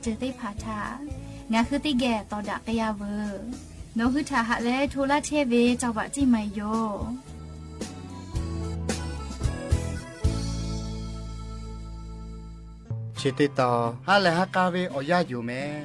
ceuˬ teˇ hpaˍ htaꞈ ngaˬ hui teˇ geh tawˍ daꞈ k'ai-a veuˬ. Nawˬ hui htaꞈ haꞈ leh hto laˇ chehˇ ve จังหวัด Ciˇ Mai yoˬ. Chi teˇ tawn haˉ leh haˉ k'aˇ ve awˬ yanˇ yoˬ mehˍ.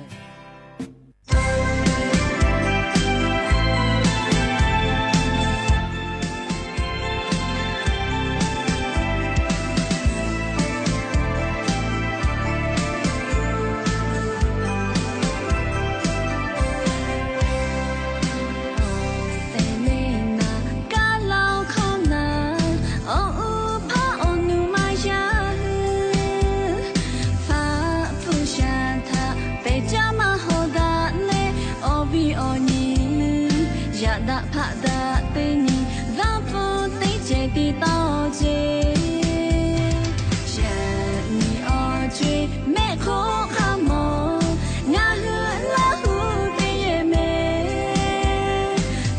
Te le naˍ kaˉ laˇ hkawˇ naˍ, awˬ uˉ hpaˇ awˬ nu maˇ yaˇ hui, faˆ hpu shaˍ htaꞈ pehˬ caˇ maˇ haw daꞈ leh, awˬ viˉ awˬ nyi yaꞈ daꞈ hpaˆ daꞈ teˇ nyi, vaˇ pfuhˇ teˇ cehˬ te taˍ ceˇ. Yaꞈ nyi awˬ co-e mehˆ hk'oˆ hk'a mawˬ, ngaˬ hui Laˇ huˍ teˇ yehˬ mehˍ.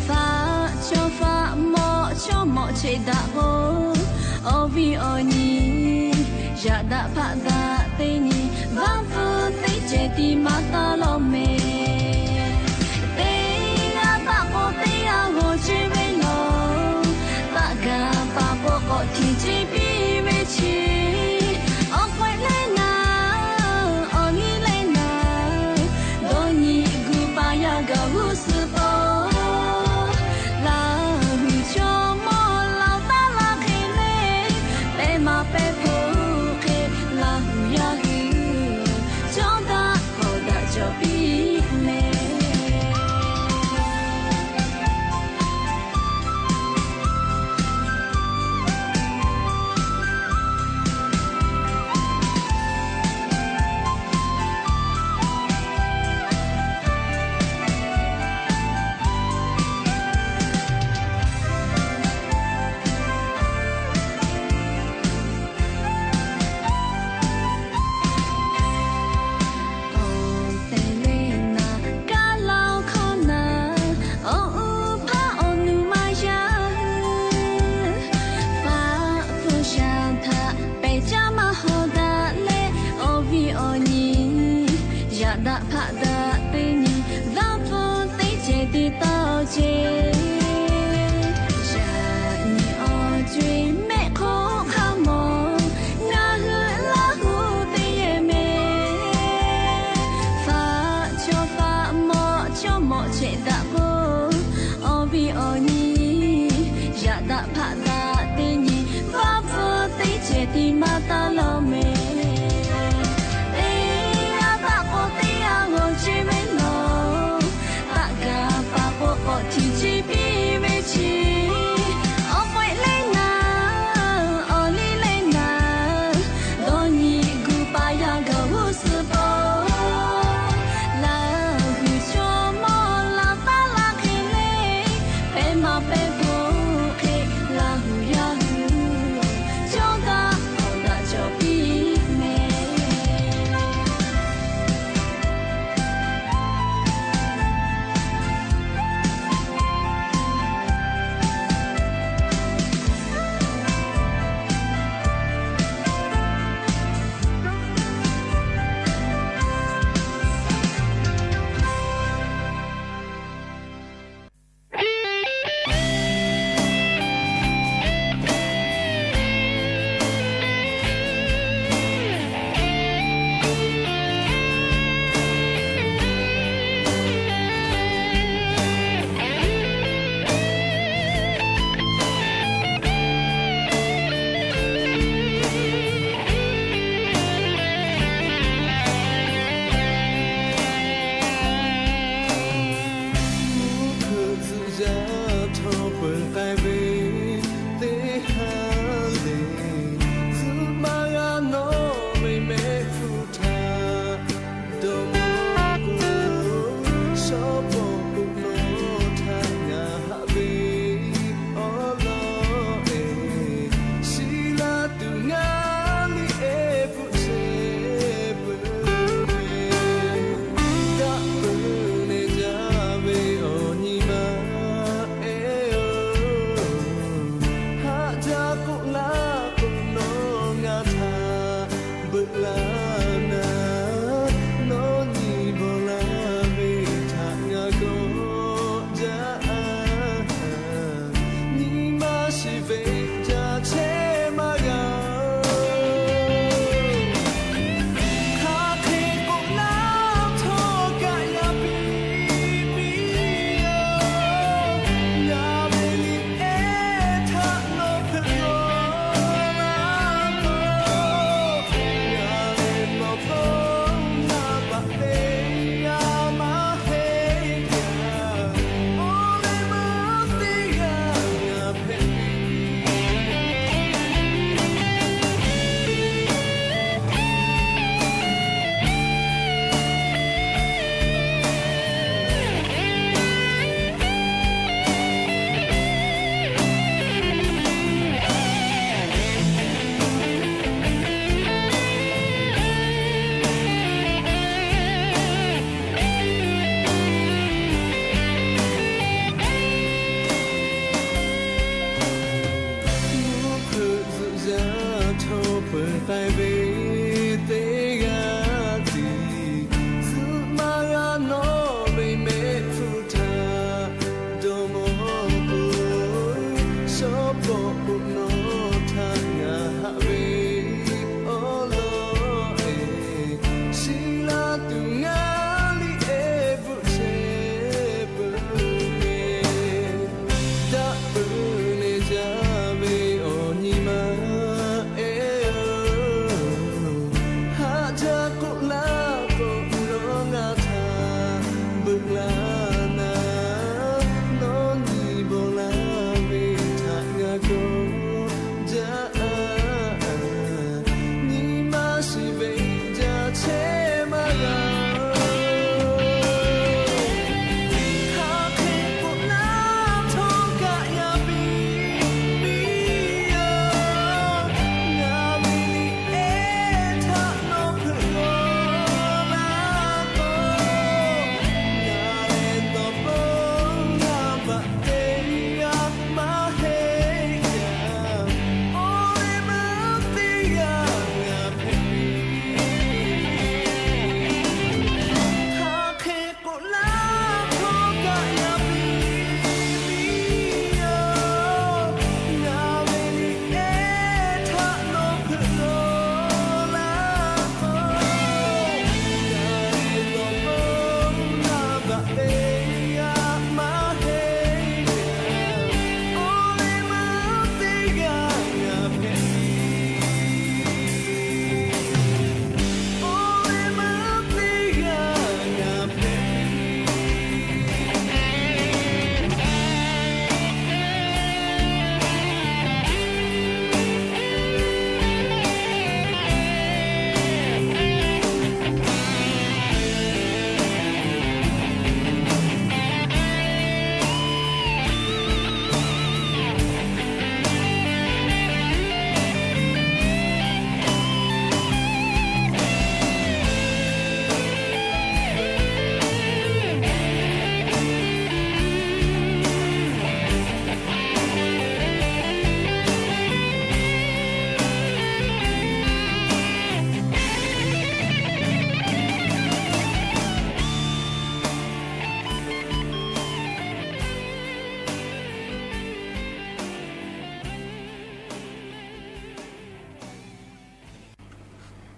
Faˆ chaw faˆ mawˆ chaw mawˆ cheꞈ daꞈ k'o, awˬ viˉ awˬ nyi yaꞈ daꞈ hpaˆ daꞈ teˇ nyi, vaˇ pfuhˇ teˇ cehˬ tiˉ maˇ taˍ lawˬ mehˍ. Teˇ g'aˇ taˆ k'o teˇ g'aˇ g'awˬ ceˇ ve lawˬ, taˆ gaˬ paˍ k'o k'awꞈ htiꞈ ceˇ piˇ ve chi. Awˬ k'oꞈ-e leh naˍ, awˬ liˇ leh naˍ, dawˇ nyi gu paˍ yaˇ gaˬ g'uˇ suhˍ k'o, Laˇ huˍ chaw mawˇ laˬ taˉ laˇ hk'e le, pehˬ maˍ pehˬ hpoˆ hk'e, Laˇ huˍ yaˇ hui cawˇ daꞈ k'awꞈ daꞈ cawˬ piˇ mehˍ. Awˬ te le naˍ kaˉ laˇ hkawˇ naˍ, awˬ uˉ hpaˇ awˬ nu maˇ yaˇ hui, faˆ hpu shaˍ htaꞈ pehˬ caˇ maˇ haw daꞈ leh, awˬ viˉ awˬ nyi yaꞈ daꞈ hpaˆ daꞈ teˇ nyi, vaˇ pfuhˇ teˇ cehˬ te taˍ ceˇ. Yaꞈ nyi awˬ co-e mehˆ hk'oˆ hk'a mawˬ, ngaˬ hui Laˇ huˍ teˇ yehˬ mehˍ. Faˆ chaw faˆ mawˆ chaw mawˆ cheꞈ daꞈ k'o, awˬ viˉ awˬ nyi yaꞈ daꞈ hpaˆ daꞈ teˇ nyi, vaˇ pfuhˇ teˇ cehˬ tiˉ maˇ taˍ lawˬ mehˍ. Teˇ g'aˇ taˆ k'o teˇ g'aˇ g'awˬ ceˇ ve lawˬ, taˆ gaˬ paˍ k'o k'awꞈ htiꞈ ceˇ piˇ ve chi. Awˬ k'oꞈ-e leh naˍ, awˬ liˇ leh naˍ, dawˇ nyi gu paˍ yaˇ gaˬ g'uˇ suhˍ k'o, Laˇ huˍ chaw mawˇ laˬ taˉ laˇ hk'e le, pehˬ maˍ pehˬ hpoˆ hk'e, Laˇ huˍ yaˇ hui cawˇ daꞈ k'awꞈ daꞈ cawˬ piˇ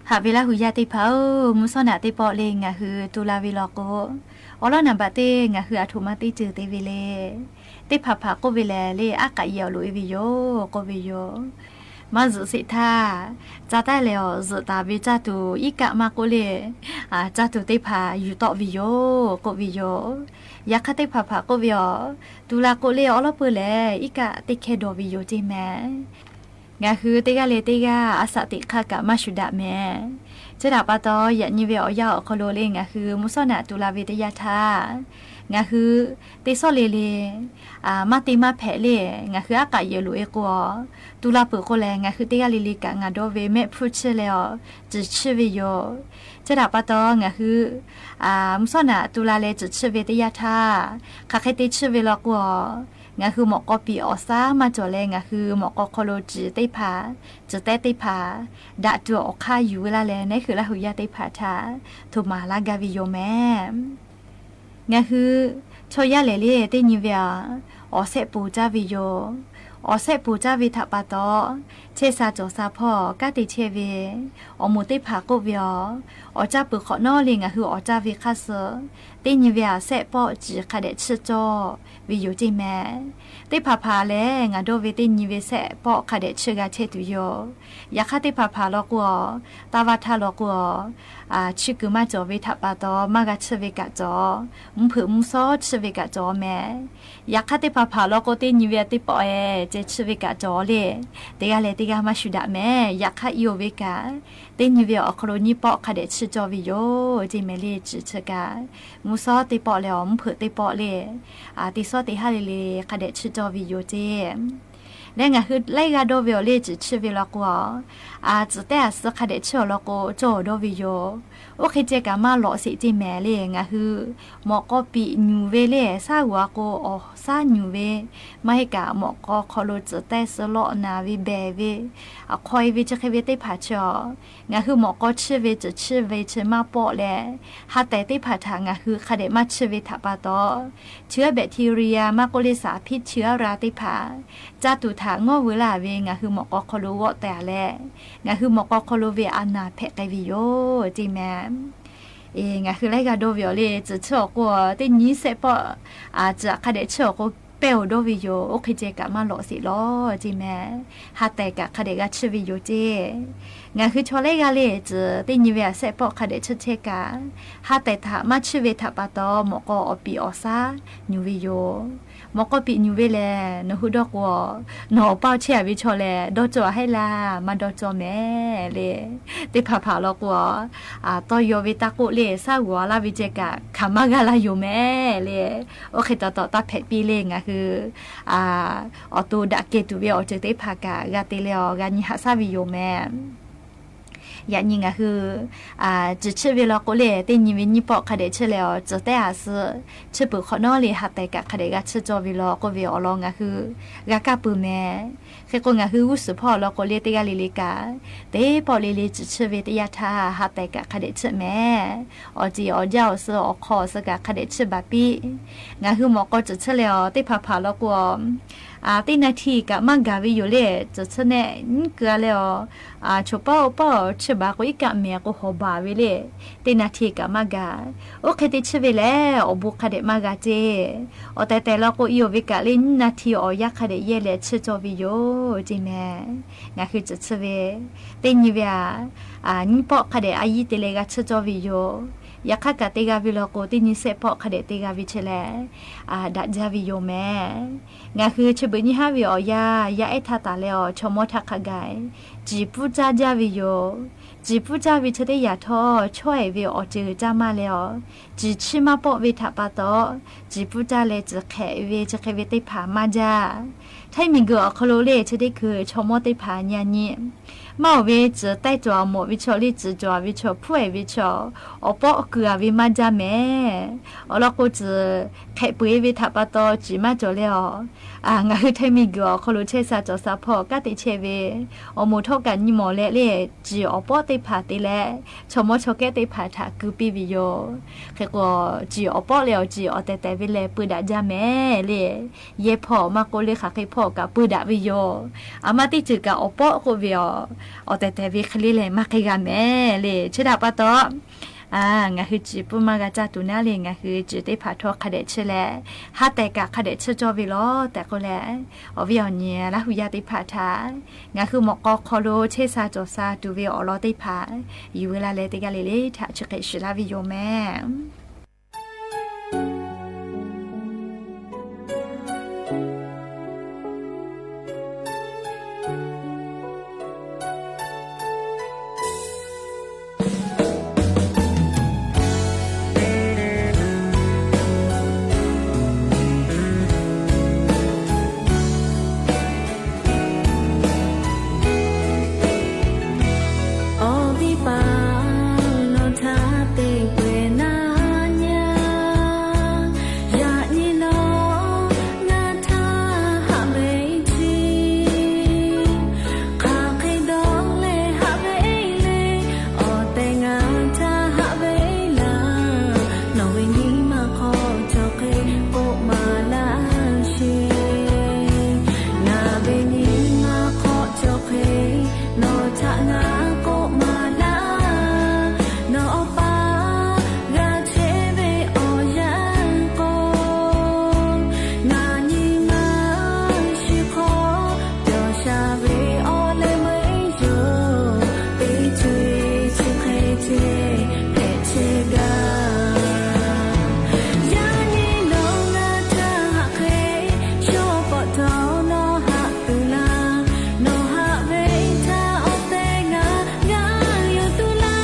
Haꞈ ve Laˇ hu yaˇ teˇ hpaˍ-oˬ, mvuhˇ shawˉ naꞈ teˇ pawˆ le ngaˬ hui tu la ve law k'o, awˬ lawn naˍ baꞈ te ngaˬ hui aˬ htoꞈ ma teˇ ceuˬ te ve le. Teˇ hpaˍ hpaˍ k'oˆ ve lehˬ le, aˉ k'aꞈ yehˬ awˬ loꞈ e ve yoˬ k'oˆ ve yoˬ. Maˇ zuhꞈ sheˍ htaˇ, ca taˇ lehˬ awˬ zuhꞈ taˍ ve caˇ tuˬ iˉ kaˆ maˇ k'oˆ le, caˇ tuˬ teˇ hpaˍ yuˬ tawˆ ve yoˬ k'oˆ ve yoˬ. Yaꞈ hk'aˇ teˇ hpaˍ hpaˍ k'oˆ ve awˬ, tu la k'o le awˉ lawˉ peuˬ lehˬ iˉ kaˆ teˇ hkehˇ dawˬ ve yoˬ ceˇ mehˍ. Ngaˬ hui teˇ g'aˇ le teˇ g'aˇ a shaꞈ teꞈ hk'aˇ kaꞈ maˇ shuˍ daꞈ mehˍ. Chi htaꞈ pa taw, yaꞈ nyi ve awˬ yanˇ awˬ hk'aw lo le ngaˬ hui mvuhˇ shawˉ naꞈ tu la ve teˇ yanˇ htaˇ, ngaˬ hui teˇ shawˉ le le maˇ te maˇ hpehꞈ le, ngaˬ hui aˉ k'aꞈ yehˬ loꞈ e k'o a, tu la peuˬ k'o lehˬ ngaˬ hui teˇ g'aˇ le le kaꞈ ngaˬ dawˇ ve mehˆ hpfuhˇ chiˇ leh a, ciˬ chiˇ ve yoˬ. Chi htaꞈ pa taw, ngaˬ hui mvuhˇ shawˉ naꞈ tu la leh ciˬ chiˇ ve teˇ yanˇ htaˇ, hk'aˬ hk'e te chiˇ ve law k'o a, ngaˬ hui mawꞈ k'aw piꞈ awˬ shaˉ maˇ cawˬ leh ngaˬ hui mawꞈ k'aw hk'aw lo ciˬ teˇ hpaˍ, ciˬ tehˉ teˇ hpaˍ, daꞈ tuˬ awˬ hk'aˇ yuˬ ve laˇ leh, neˉ hui Laˇ hu yaˇ teˇ hpaˍ htaꞈ htoꞈ maˍ laˇ gaˇ ve yoˬ mehˍ. Ngaˬ hui chaw yaˇ lehˬ le teˇ nyi ve a, awˬ sehˆ ponˬ caˇ ve yoˬ. Awˬ sehˆ ponˬ caˇ ve htaꞈ pa taw, chehˇ sha cawˬ sha hpawˇ kanˉ te chehˇ ve awˬ moˍ teˇ hpaˍ k'oˆ ve a, awˬ caˇ peuˬ hk'awꞈ nawˉ le ngaˬ hui awˬ caˇ ve hk'aˇ suh teˇ nyi ve a sehˆ pawˆ ciˬ hk'a dehꞈ chiˇ cawˇ ve yoˬ ceˇ mehˍ. Teˇ hpaˍ hpaˍ lehˬ ngaˬ dawˇ ve teˇ nyi ve sehˆ pawˆ hk'a dehꞈ chiˇ g'a chehˇ tuˬ yoˬ. Yaꞈ hk'aˇ teˇ hpaˍ hpaˍ law k'o a, taˇ vaˇ htaˇ law k'o a, chiˇ kuiˬ maˇ cawˬ ve htaꞈ pa taw maˇ g'a chiˇ ve kaꞈ cawˬ, mvuhˇ hpeuꞈ mvuhˇ shawˉ chiˇ ve kaꞈ cawˬ mehˍ. Yaꞈ hk'aˇ teˇ hpaˍ hpaˍ law k'o teˇ nyi ve teˇ pawˆ e ceh chiˇ ve kaꞈ cawˬ le, teˇ g'aˇ leh teˇ g'aˇ maˇ shuˍ daꞈ mehˍ. Yaꞈ hk'aˇ i oˬ ve kaꞈ, teˇ nyi ve awˬ hk'aw lo nyiˇ pawˆ hk'a dehꞈ chiˇ cawˇ ve yoˬ ceˇ mehˍ le. Ciˬ chi kaꞈ mvuhˇ shawˉ teˇ pawˆ leh awˬ mvuhˇ hpeuꞈ teˇ pawˆ le, teˇ shawˉ teˇ haˉ le le hk'a dehꞈ chiˇ cawˇ ve yoˬ ceˇ. Leh ngaˬ hui laiˉ g'aˇ dawˇ ve awˬ le ciˬ chiˇ ve law k'o a, ciˬ tehˉ a suh hk'a dehꞈ chiˇ awˬ lawn k'o cawˇ dawˇ ve yoˬ. Oˇ hk'e ceh kaꞈ maˇ lawꞈ sheˍ ceˇ mehˍ le. Ngaˬ hui mawꞈ k'aw piꞈ nyuˬ ve le, shaˉ g'uˬ a k'o awˬ shaˉ nyuˬ ve, maˇ heˆ kaꞈ mawꞈ k'aw hk'aw lo ciˬ tehˉ suh lawˆ naˍ ve behˬ ve, awˬ hk'aw e ve chi hk'e ve teˇ hpaˍ chi a, ngaˬ hui mawꞈ k'aw chiˇ ve ciˬ chiˇ ve chi maˇ pawˆ leh, ha tehˬ teˇ hpaˍ htaꞈ ngaˬ hui hk'a dehꞈ maˇ chiˇ ve htaꞈ pa taw, chi aˉ bacteria maˇ k'oˆ le saˍ hpiˇ chi aˉ ra teˇ hpaˍ caˇ tuˬ htaꞈ ngawˉ veu laˇ ve ngaˬ hui mawꞈ k'aw hk'aw lo g'awˆ teh a leh, ngaˬ hui mawꞈ k'aw hk'aw lo ve a naˍ hpehꞈ k'ai ve yoˬ ceˇ mehˍ. Ngaˬ hui laiˉ g'aˇ dawˇ ve awˬ le ciˬ chiˇ awˬ k'o teˇ nyi sehˆ pawˆ ciˬ hk'a dehꞈ chiˇ awˬ k'o pehˇ oˬ dawˇ ve yoˬ. Oˇ hk'e ceh kaꞈ maˇ lawꞈ sheˍ lawˬ ceˇ mehˍ. Ha tehˬ kaꞈ hk'a dehꞈ g'a chiˇ ve yoˬ ceˇ. Ngaˬ hui chaw laiˉ g'aˇ le ciˬ teˇ nyi ve a sehˆ pawˆ hk'a dehꞈ chiˇ chehˇ kaꞈ, ha tehˬ htaꞈ maˇ chiˇ ve htaꞈ pa taw mawꞈ k'aw awˬ piꞈ awˬ shaˉ nyuˬ ve yoˬ. Mawꞈ k'aw piꞈ nyuˬ ve lehˬ nawˬ hui dawˇ k'o a, nawˬ awˬ paˇ chehˇ a ve chaw lehˬ dawˇ cawˇ a heˆ laˇ, maˇ dawˇ cawˇ mehˍ le. Teˇ hpaˍ hpaˍ law k'o a, tawˇ yaw ve taˇ k'oˆ le, shaˉ g'uˬ a laˇ ve ceh kaꞈ hk'aˬ maˇ g'aˇ laˇ yoˬ mehˍ le. Oˇ hk'e taw taw taˇ hpehꞈ piˇ le ngaˬ hui awˬ to daꞈ kehˬ tuˬ ve awˬ ceuˬ teˇ hpaˍ kaꞈ g'a te leh a g'a nyi haꞈ shaˉ ve yoˬ mehˍ. Yaꞈ nyi ngaˬ hui ciˬ chiˇ ve law k'o le teˇ nyi ve nyiˇ pawˆ hk'a dehꞈ chiˇ leh a, ciˬ tehˉ a suh chiˇ peuˬ hk'awꞈ nawˉ le ha tehˬ kaꞈ hk'a dehꞈ g'a chiˇ cawˇ ve law k'oˆ ve awˬ lawn ngaˬ hui g'a kaˇ peuˬ mehˍ. Hk'e k'o ngaˬ hui g'uˇ suhˍ hpawˇ law k'o le teˇ g'aˇ le le kaꞈ, teˇ pawˆ le le ciˬ chiˇ ve teˇ yanˇ htaˇ ha tehˬ kaꞈ hk'a dehꞈ chiˇ mehˍ. Awˬ ceˬ awˬ jaˇ awˬ suh awˬ hk'aw awˬ suh kaꞈ hk'a dehꞈ chiˇ baˬ piˇ. Ngaˬ hui mawꞈ k'aw ciˬ chiˇ leh a teˇ hpaˍ hpaˍ law k'o a, teˇ naˍ htiˍ kaꞈ maˇ gaˬ ve yoˬ le. Ciˬ chiˇ nehˆ nyiˉ keu a leh a, choˬ pawˆ pawˆ chiˇ baˬ k'o iˉ kaˆ mehˍ k'o hawˍ baˬ ve le. Teˇ naˍ htiˍ kaꞈ maˇ gaˬ. Oˇ hk'e te chiˇ ve lehˬ awˬ bon hk'a dehꞈ maˇ g'a ceˇ. Awˬ tehˬ tehˬ law k'o i oˬ ve kaꞈ le nyiˇ naˍ htiˍ awˬ yanˇ hk'a dehꞈ yehˇ leh chiˇ cawˇ ve yoˬ ceˇ mehˍ. Ngaˬ hui ciˬ chiˇ ve teˇ nyi ve a, nyiˇ pawˆ hk'a dehꞈ a yiˇ te leh g'a chiˇ cawˇ ve yoˬ. Yaꞈ hk'aˇ kaꞈ teˇ g'aˇ ve law k'o teˇ nyi sehˆ pawˆ hk'a dehꞈ te g'a ve chi lehˬ, daꞈ jaˇ ve yoˬ mehˍ. Ngaˬ hui chi beuꞈ nyiˇ haˉ ve awˬ yanˇ yaˇ ehˉ htaˇ taˍ leh a chaw mawˇ htaˇ hk'a gaˬ ciˬ puˉ caˇ jaˇ ve yoˬ. Ciˬ puˉ caˇ ve chi teˇ yanˇ htawˇ chawˇ ehˍ ve awˬ ceuˬ caˇ maˇ leh a, ciˬ chiˇ maˇ pawˆ ve htaꞈ pa taw, ciˬ puˉ caˇ leh ciˬ hk'ehꞈ ve chi hk'e ve teˇ hpaˍ maˇ jaˇ. Htaiˇ miˬguiˬ awˬ hk'aw lo le chi teˇ hkui chaw mawˇ teˇ hpaˍ nyi a nyi maˇ oˬ ve ciˬ taiˇ cawˬ a mawˬ ve chaw le ciˬ cawˬ a ve chaw hpuˉ ehˍ ve chaw awˬ pawˆ kuiˬ a ve maˇ jaˇ mehˍ. Awˬ lawn k'o ciˬ hk'ehꞈ peu eˬ ve htaꞈ pa taw ciˬ maˇ cawˬ leh a, ngaˬ hui htaiˇ miˬguiˬ awˬ hk'aw lo chehˇ sha cawˬ sha hpawˇ kanˉ te chehˇ ve awˬ moˍ htawˇ kaꞈ nyi mawˬ leh le, ciˬ awˬ pawˆ teˇ hpaˍ te leh chaw mawˇ chaw kehˉ teˇ hpaˍ htaꞈ keu piˇ ve yoˬ. Hk'e k'o, ciˬ awˬ pawˆ leh awˬ ciˬ awˬ tehˬ tehˬ ve lehˬ peu daꞈ jaˇ mehˍ le. Yehˇ hpawˇ maˇ k'oˆ le hk'aˬ hk'e pawˆ kaꞈ pui daꞈ ve yoˬ. A ma teˇ ceuˬ kaꞈ awˬ pawˆ k'oˆ ve yoˬ. Awˬ tehˬ tehˬ ve hk'e le lehˬ maˇ hk'e g'a mehˍ le. Chi htaꞈ pa taw, ngaˬ hui ciˬ peuˇ maˇ g'a caˇ tuˬ naˉ le, ngaˬ hui ciˬ teˇ hpaˍ htawˇ hk'a dehꞈ chehˇ leh, ha tehˬ kaꞈ hk'a dehꞈ chehˇ cawˇ ve lawˬ tehꞈ k'oˆ leh, awˬ viˉ awˬ nyi Laˇ hu yaˇ teˇ hpaˍ htaꞈ ngaˬ hui mawꞈ k'aw hk'aw lo chehˇ sha cawˬ sha tuˬ ve awˬ lawn teˇ hpaˍ yuˬ ve la leh teˇ g'aˇ le le htaꞈ chi hk'e shiˍ laˇ ve yoˬ mehˍ. Awˬ viˉ paˍ, nawˬ htaꞈ te peuˬ na nyi, yaꞈ nyi nawˬ ngaˬ htaꞈ haꞈ ve chi, hk'aˬ hk'e dawˇ leh haꞈ ve le, awˬ tehˬ ngaˬ htaꞈ haꞈ ve laˇ. Nawˬ ve nyi ma hk'aw cawˬ hk'e k'oˆ maˍ laˇ sheˍ. Ngaˬ ve nyi ma hk'aw cawˬ hk'e nawˬ htaꞈ ngaˬ k'oˆ maˍ laˇ. Nawˬ Awˬ pa g'a chehˇ ve awˬ yanˇ k'o, ngaˬ nyi ma shiˍ hk'aw cawˬ sha ve awˬ leh meuˇ yoˬ. Teˇ co e chi hk'e ce hpehꞈ chehˇ gaˇ. Yaꞈ nyi nawˬ ngaˬ htaꞈ haꞈ hk'e, shaw pawˆ htawˇ nawˬ haꞈ tuˬ laˇ. Nawˬ haꞈ ve htaꞈ awˬ tehˬ ngaˬ g'a yonˍ tuˬ laˇ.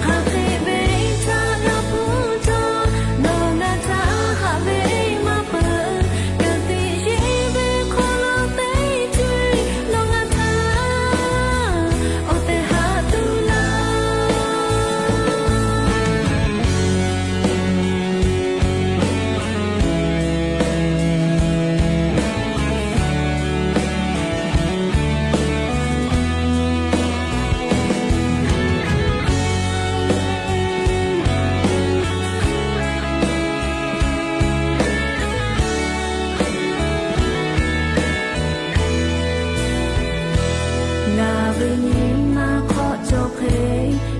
Hk'aˬ hk'e ve htaꞈ g'a hpuˇ htawˇ, nawˬ ngaˬ htaꞈ haꞈ ve maˇ peuˬ. Ka tiꞈ yeˇ ve hk'aw lo teˇ co e nawˬ ngaˬ htaꞈ awˬ tehˬ haꞈ tuˬ laˇ. Ngaˬ ve nyi ma hk'aw cawˬ hk'e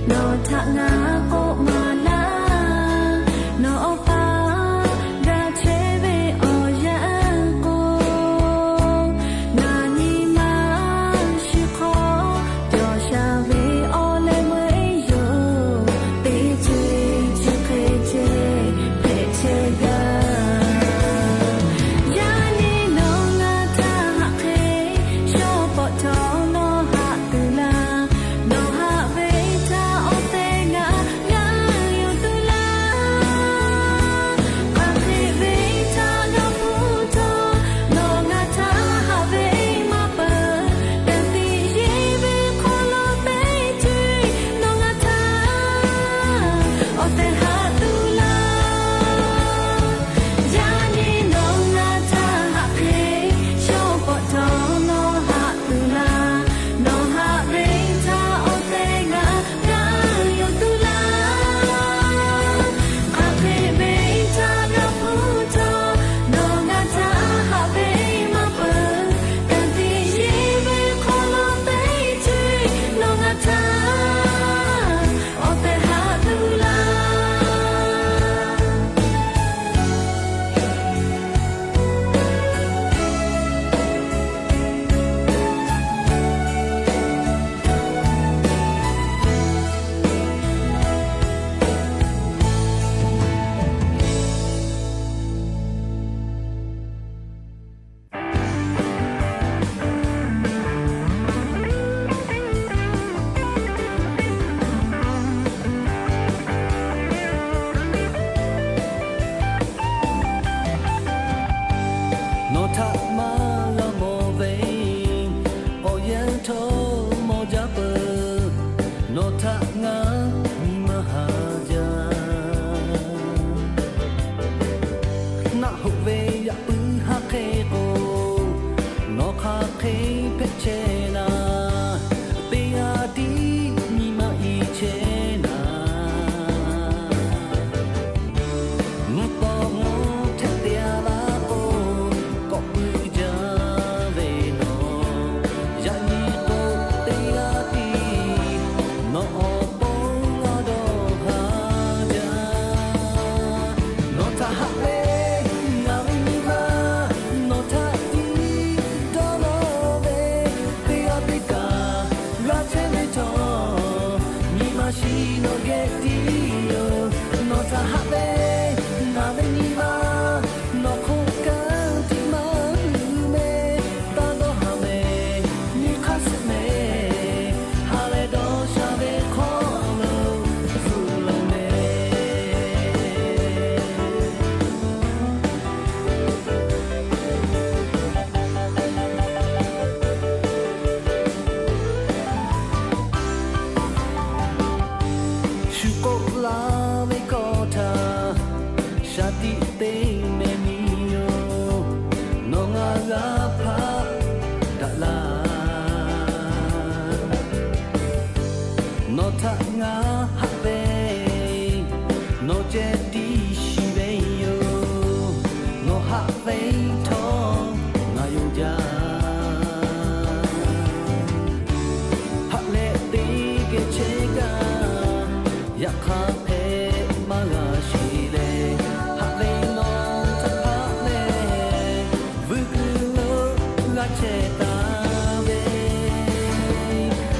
nawˬ htaꞈ ngaˬ k'oˆ maˍ laˇ. Nawˬ Awˬ pa g'a chehˇ ve awˬ yanˇ k'o, ngaˬ nyi ma shiˍ hk'aw cawˬ sha ve awˬ leh meuˇ yoˬ. Teˇ co e chi hk'e ce hpehꞈ chehˇ gaˇ. Yaꞈ nyi nawˬ ngaˬ htaꞈ haꞈ hk'e, shaw pawˆ htawˇ nawˬ haꞈ tuˬ laˇ. Nawˬ haꞈ ve htaꞈ awˬ tehˬ ngaˬ g'a yonˍ tuˬ laˇ. Hk'aˬ hk'e ve htaꞈ g'a hpuˇ htawˇ, nawˬ ngaˬ htaꞈ haꞈ ve maˇ peuˬ. Ka tiꞈ yeˇ ve hk'aw lo teˇ co e nawˬ ngaˬ htaꞈ awˬ tehˬ haꞈ tuˬ laˇ. Yaꞈ nyi nawˬ ngaˬ htaꞈ haꞈ hk'e, shaw pawˆ htawˇ nawˬ haꞈ tuˬ laˇ. Nawˬ haꞈ ve htaꞈ awˬ tehˬ ngaˬ g'a yonˍ tuˬ laˇ. Hk'aˬ hk'e ve htaꞈ g'a hpuˇ htawˇ, nawˬ ngaˬ htaꞈ haꞈ ve maˇ peuˬ. Ka tiꞈ yeˇ ve hk'aw lo teˇ co e nawˬ ngaˬ htaꞈ awˬ tehˬ haꞈ tuˬ laˇ. Nawˬ htaꞈ maˇ g'a mawˬ ve awˬ yanˇ htawˇ mawˬ jaˇ peuˬ. Nawˬ htaꞈ ngaˬ nyi ma haˍ jaˇ. Naˆ hoꞈ ve yaꞈ puiˉ haˉ hk'e k'o, nawˬ hk'aˬ hk'e hpehꞈ chehˇ naˍ, teˇ g'aˇ tiˉ nyi ma i chehˇ naˍ. Mvuhˇ tawˆ mvuhˇ hteˆ te a laˇ k'o, k'awꞈ Tiˉ yoˬ, nawˬ htaꞈ haꞈ ve, ngaˬ ve nyi ma, nawˬ hk'oˆ kanˉ tiꞈ maˇ luˬ mehˍ. Taˇ dawˇ haˍ mehˍ, nyi hk'aˇ suh mehˍ, ha lehˬ dawˇ sha ve hk'aw lo zuhꞈ loˍ mehˍ. Shu k'oˆ laˇ ve hkawˇ htaꞈ shaˍ tiꞈ te mehˍ miˬ yoˬ. Nawˬ ngaˬ g'a hpaˆ daꞈ laˇ. Nawˬ htaꞈ ngaˬ haꞈ ve, nawˬ ceh tiˉ shiˍ ve yoˬ. Nawˬ haꞈ ve htawˇ ngaˬ yonˍ jaˇ. Haꞈ leh te geh chehˇ gaˇ, yaꞈ hk'aˇ hpehꞈ maˇ g'a sheˍ leh, haꞈ ve nawˬ htaꞈ hpaˆ leh, vuiˬ kuiˬ lo g'a chehˇ taˍ ve.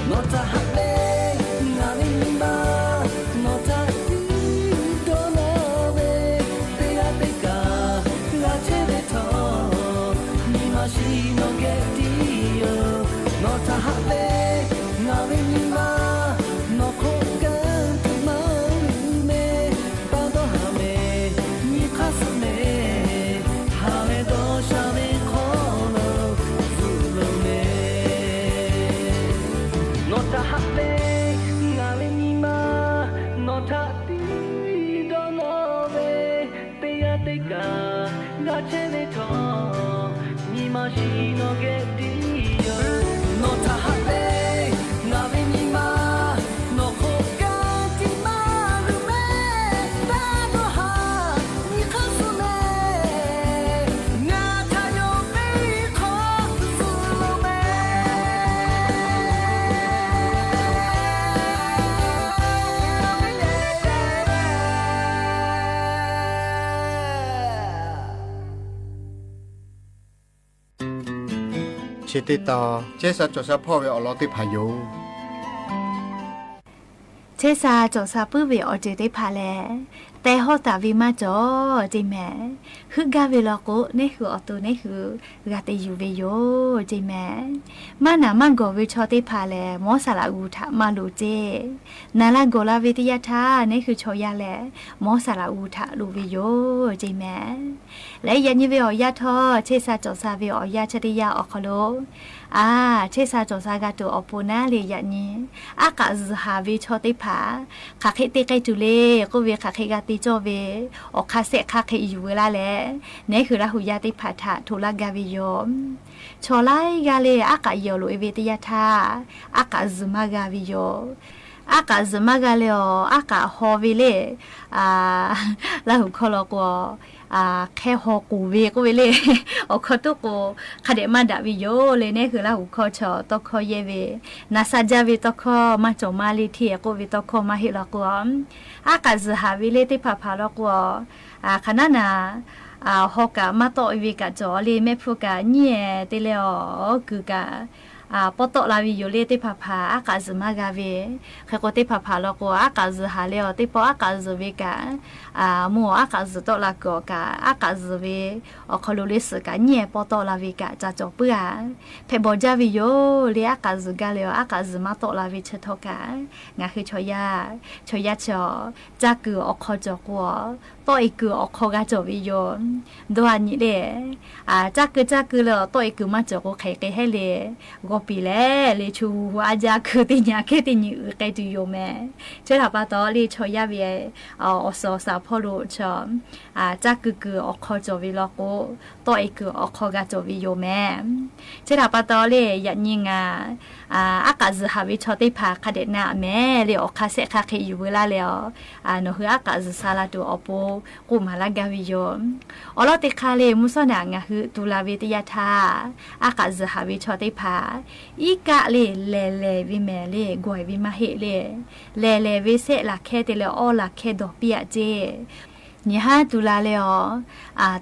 Nawˬ htaꞈ haꞈ ve, ngaˬ ve nyi ma, nawˬ htaꞈ tiˉ dawˇ nawˇ ve, teˇ g'aˇ teˇ kaꞈ g'a chehˇ ve htawˇ, nyi ma shiˍ nawˬ geh tiˉ yoˬ. Nawˬ htaꞈ haꞈ ve, ngaˬ ve nyi ma, nawˬ hk'oˆ kanˉ tiꞈ maˇ luˬ mehˍ. Taˇ dawˇ haˍ mehˍ, nyi hk'aˇ suh mehˍ, ha lehˬ dawˇ sha ve hk'aw lo zuhꞈ loˍ mehˍ. Nawˬ htaꞈ haꞈ ve, ngaˬ ve nyi ma, nawˬ htaꞈ tiˉ dawˇ nawˇ ve, teˇ g'aˇ teˇ kaꞈ g'a chehˇ ve htawˇ, nyi ma shiˍ nawˬ geh tiˉ yoˬ. Nawˬ htaꞈ haꞈ ve, ngaˬ ve nyi ma, nawˬ hk'oˆ kanˉ tiꞈ maˇ luˬ mehˍ. Taˇ dawˇ haˍ, nyi hk'aˇ suh mehˍ, ngaˬ htaꞈ yonˍ ve hk'aw zuhꞈ loˍ mehˍ. Chi teˇ tawn chehˇ sha cawˬ sha hpawˇ ve awˬ lawn teˇ hpaˍ yoˬ. Chehˇ sha cawˬ sha puiˉ ve awˬ ceuˬ teˇ hpaˍ lehˬ, teh hawˉ taˍ ve maˇ cawˬ ceˇ mehˍ. Heuˆ gaˇ ve law k'o, neˉ hui awˬ to neˉ hui g'a te yuˬ ve yoˬ ceˇ mehˍ. Maˇ naˍ maˇ gawˬ ve chaw teˇ hpaˍ lehˬ, mawˉ saˍ laꞈ g'uˬ htaꞈ maˇ loˍ ceˇ. Naˍ la gawˬ la ve teˇ yanˇ htaˇ, neˉ hui chaw yaˇ lehˬ, mawˉ saˍ laꞈ g'uˬ htaꞈ loˍ ve yoˬ ceˇ mehˍ. Leh yaꞈ nyi ve awˬ yanˇ htawˇ, chehˇ sha cawˬ sha ve awˬ yanˇ chaˇ teˇ yanˇ awˬ hk'aw lo, a, chehˇ sha cawˬ sha g'a tuˬ awˬ pon naˉ le yaꞈ nyi, aˉ k'aꞈ zuhˬ haˍ ve chaw teˇ hpaˍ, hk'aˬ hk'e te k'ai tuˬ le k'oˆ ve hk'aˬ hk'e g'a te cawˇ ve, awˬ hk'aˇ sehˆ hk'aˇ hk'e yuˬ veu laˇ leh, neˉ hui Laˇ huˍ yaˇ teˇ hpaˍ htaꞈ htoꞈ laˇ gaˇ ve yoˬ. Chaw laiˉ g'aˇ le aˉ k'aꞈ yehˬ awˬ loꞈ e ve teˇ yanˇ htaˇ, aˉ k'aꞈ zuhˬ maˇ g'a ve yoˬ. Aˉ k'aꞈ zuhˬ maˇ g'a leh awˬ, aˉ k'aꞈ haw ve le, Laˇ huˍ hkawˇ law k'o, hk'ehˇ haw k'oˍ ve k'oˆ ve le. Awˬ hkawˇ toˉ k'o, hk'a dehꞈ maˇ daꞈ ve yoˬ le. Neˉ hui Laˇ huˍ hkawˇ chaw tawˇ hkawˇ yehˇ ve, naˍ sha jaˇ ve tawˇ hkawˇ maˇ cawˬ maˇ le hteˇ k'oˆ ve tawˇ hkawˇ maˇ heˆ law k'o, aˉ k'aꞈ zuhˬ haˍ ve le teˇ hpaˍ hpaˍ law k'o, hk'aˬ naˉ naˍ, haw kaꞈ maˇ tawˆ ve kaꞈ cawˬ le. Mehˆ hpfuhˇ kaꞈ nyiˉ eh te leh awˬ kuiˬ kaꞈ pawˇ tawˆ la ve yoˬ le. Teˇ hpaˍ hpaˍ aˉ k'aꞈ zuhˬ maˇ g'a ve. Hk'e k'o, teˇ hpaˍ hpaˍ law k'o, aˉ k'aꞈ zuhˬ haˍ leh awˬ, teˇ pawˆ aˉ k'aꞈ zuhˬ ve kaꞈ, mvuhˇ awˬ aˉ k'aꞈ zuhˬ tawˆ la kuiˬ awˬ kaꞈ, aˉ k'aꞈ zuhˬ ve awˬ hk'aw lo le suhˍ kaꞈ nyiˉ eh pawˇ tawˆ la ve kaꞈ ca cawˬ puiˉ a. Hpehꞈ bawˬ jaˇ ve yoˬ le. Aˉ k'aꞈ zuhˬ gaˇ leh awˬ, aˉ k'aꞈ zuhˬ maˇ tawˆ la ve chi htawˇ kaꞈ, ngaˬ hui chaw yaˇ, chaw yaˇ chi awˬ, caˇ kuiˬ awˬ hk'aw cawˬ k'o, tawˆ e kuiˬ awˬ hk'aw g'a cawˬ ve yoˬ. Dawˇ a nyi le, caˇ kuiˬ caˇ kuiˬ leh awˬ, tawˆ e kuiˬ maˇ cawˬ k'o hk'aˬ hk'e hehˉ le. G'aw piˍ leh le, chu hu hu a jaˇ kuiˬ teˇ nyi kehˉ teˇ nyi uiˍ k'ai tuˬ yoˬ mehˍ. Chi htaꞈ pa taw le, chaw yaˇ ve awˬ suhˍ awˬ shaˍ hpawˇ lo chi, caˇ kuiˬ kuiˬ awˬ hk'aw cawˬ ve law k'o, tawˆ e kuiˬ awˬ hk'aw g'a cawˬ ve yoˬ mehˍ. Chi htaꞈ pa taw le, yaꞈ nyi ngaˬ aˉ k'aꞈ zuhˬ haˍ ve chaw teˇ hpaˍ hk'a dehꞈ na mehˍ le. Awˬ hk'aˇ sehˆ hk'aˇ hk'e yuˬ veu laˇ leh awˬ, nawˬ hui aˉ k'aꞈ zuhˬ sha la tuˬ awˬ pon k'oˆ maˍ laˇ gaˇ ve yoˬ. Awˬ lawn teˇ hk'aˇ le, mvuhˇ shawˉ naꞈ ngaˬ hui tu la ve teˇ yanˇ htaˇ, aˉ k'aꞈ zuhˬ haˍ ve chaw teˇ hpaˍ iˉ kaˆ le lehˬ lehˬ ve mehˍ le, gawˬ e ve maˇ heˆ le. Lehˬ lehˬ ve sehˆ laˬ hkehˇ te leh awˇ laˬ hkehˇ dawˬ piˇ aꞈ ceˇ. Nyi haˉ tu la leh awˬ,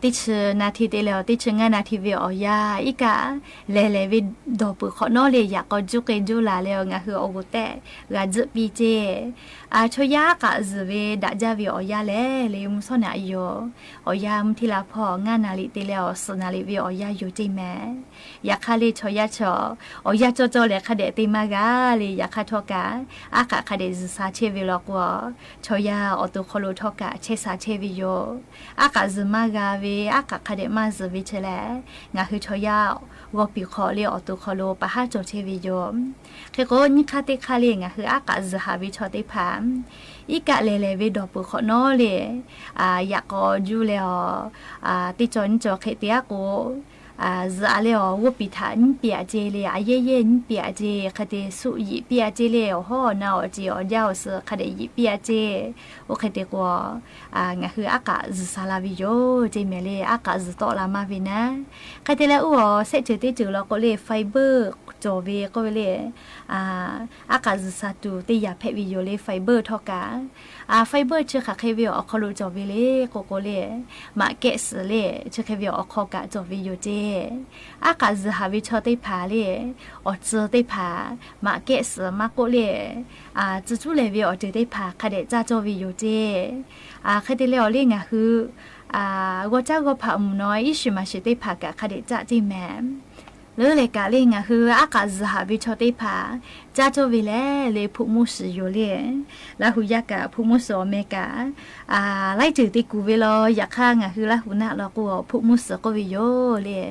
teˇ chi naˍ hti te leh awˬ, teˇ chi ngaˇ naˍ hti ve awˬ yanˇ iˉ kaˆ lehˬ lehˬ ve dawˬ peuˬ hk'awꞈ nawˉ le, yaꞈ k'aw juˇ k'e juˇ la leh awˬ, ngaˬ hui awˬ g'uˬ tehꞈ g'a tzuhˆ piˇ ceˇ. Chaw yaˇ aˉ k'aꞈ zuhˬ ve daꞈ jaˇ ve awˬ yanˇ lehˬ le, mvuhˇ shawˉ naꞈ yoˬ. Awˬ yanˇ mvuhˇ htiˇ la hpawˇ ngaˇ naˍ riˍ te leh awˬ suhˍ naˍ riˍ ve awˬ yanˇ yoˬ ceˇ mehˍ. Yaꞈ hk'aˇ le chaw yaˇ chaw, awˬ yanˇ cawˇ cawˇ lehˬ hk'a dehꞈ te maˇ g'a le. Yaꞈ hk'aˇ htawˇ kaꞈ aˉ k'aꞈ hk'a dehꞈ zuhˬ sha chehˇ ve law k'o, chaw yaˇ awˬ to hk'aw lo htawˇ kaꞈ chehˇ sha chehˇ ve yoˬ. Aˉ k'aꞈ zuhˬ maˇ g'a ve, aˉ k'aꞈ hk'a dehꞈ maˇ zuhˬ ve chi lehˬ, ngaˬ hui chaw yaˇ g'aw piˍ hk'awꞈ le awˬ to hk'aw lo pa haˉ cawˬ chehˇ ve yoˬ. Hk'e k'o, nyiˇ hk'aˇ teˇ hk'aˇ le ngaˬ hui aˉ k'aꞈ zuhˬ haˍ ve chaw teˇ hpaˍ iˉ kaˆ lehˬ lehˬ ve dawˬ peuˬ hk'awꞈ nawˉ le, yaꞈ k'aw juˇ leh awˬ, teˇ cawˬ nyiˇ cawˬ hk'e te aˉ k'o, zuhꞈ a le awˬ g'oˇ piˍ htaꞈ nyiˉ piˇ aꞈ ceˇ le, a yehˇ yehˇ nyiˉ piˇ aꞈ ceˇ, hk'e te suˆ yiꞈ piˇ aꞈ ceˇ le, awˬ hawˉ awˬ na awˬ ceˬ awˬ jaˇ awˬ suhˍ hk'a dehꞈ yiꞈ piˇ aꞈ ceˇ. Oˇ hk'e te k'o, ngaˬ hui aˉ k'aꞈ zuhˬ sha la ve yoˬ ceˇ mehˍ le, aˉ k'aꞈ zuhˬ tawˆ la maˇ ve naˉ. Hk'e te leh oˇ awˬ sehˆ ceuˬ teˇ ceuˬ law k'o le fiber cawˬ ve k'oˆ ve le, aˉ k'aꞈ zuhˬ sha tuˬ teˇ yanˇ hpehꞈ ve yoˬ le fiber htawˇ kaꞈ. Fiber chi hk'aˬ hk'e ve awˬ hk'aw lo cawˬ ve le k'oˆ k'o le, maꞈ kehˆ suhˍ le, chi hk'e ve awˬ hk'aw kaꞈ cawˬ ve yoˬ ceˇ. Aˉ k'aꞈ zuhˬ haˍ ve chaw teˇ hpaˍ le, awˬ tcuh teˇ hpaˍ maꞈ kehˆ suhˍ maˇ k'oˆ le, tcuh cuˉ lehˬ ve awˬ ceuˬ teˇ hpaˍ hk'a dehꞈ caˇ cawˇ ve yoˬ ceˇ. Hk'e te leh awˬ le ngaˬ hui g'aw caˉ g'aw hpaꞈ mvuhˬ naw iˉ shiˍ maˍ shiˍ teˇ hpaˍ kaꞈ hk'a dehꞈ caˇ ceˇ mehˍ. Leuˉ leh kaꞈ le ngaˬ hui aˉ k'aꞈ zuhˬ haˍ ve chaw teˇ hpaˍ caˇ cawˇ ve lehˬ le hpu mvuhˇ shiˍ yoˬ le. Laˇ hu yaˇ kaꞈ hpu mvuhˇ shiˍ awˬ meh kaꞈ laiˉ ceuˬ te kuˬ ve law. Yaꞈ hk'aˇ ngaˬ hui Laˇ hu naˆ law k'o hpu mvuhˇ shiˍ k'oˆ ve yoˬ le.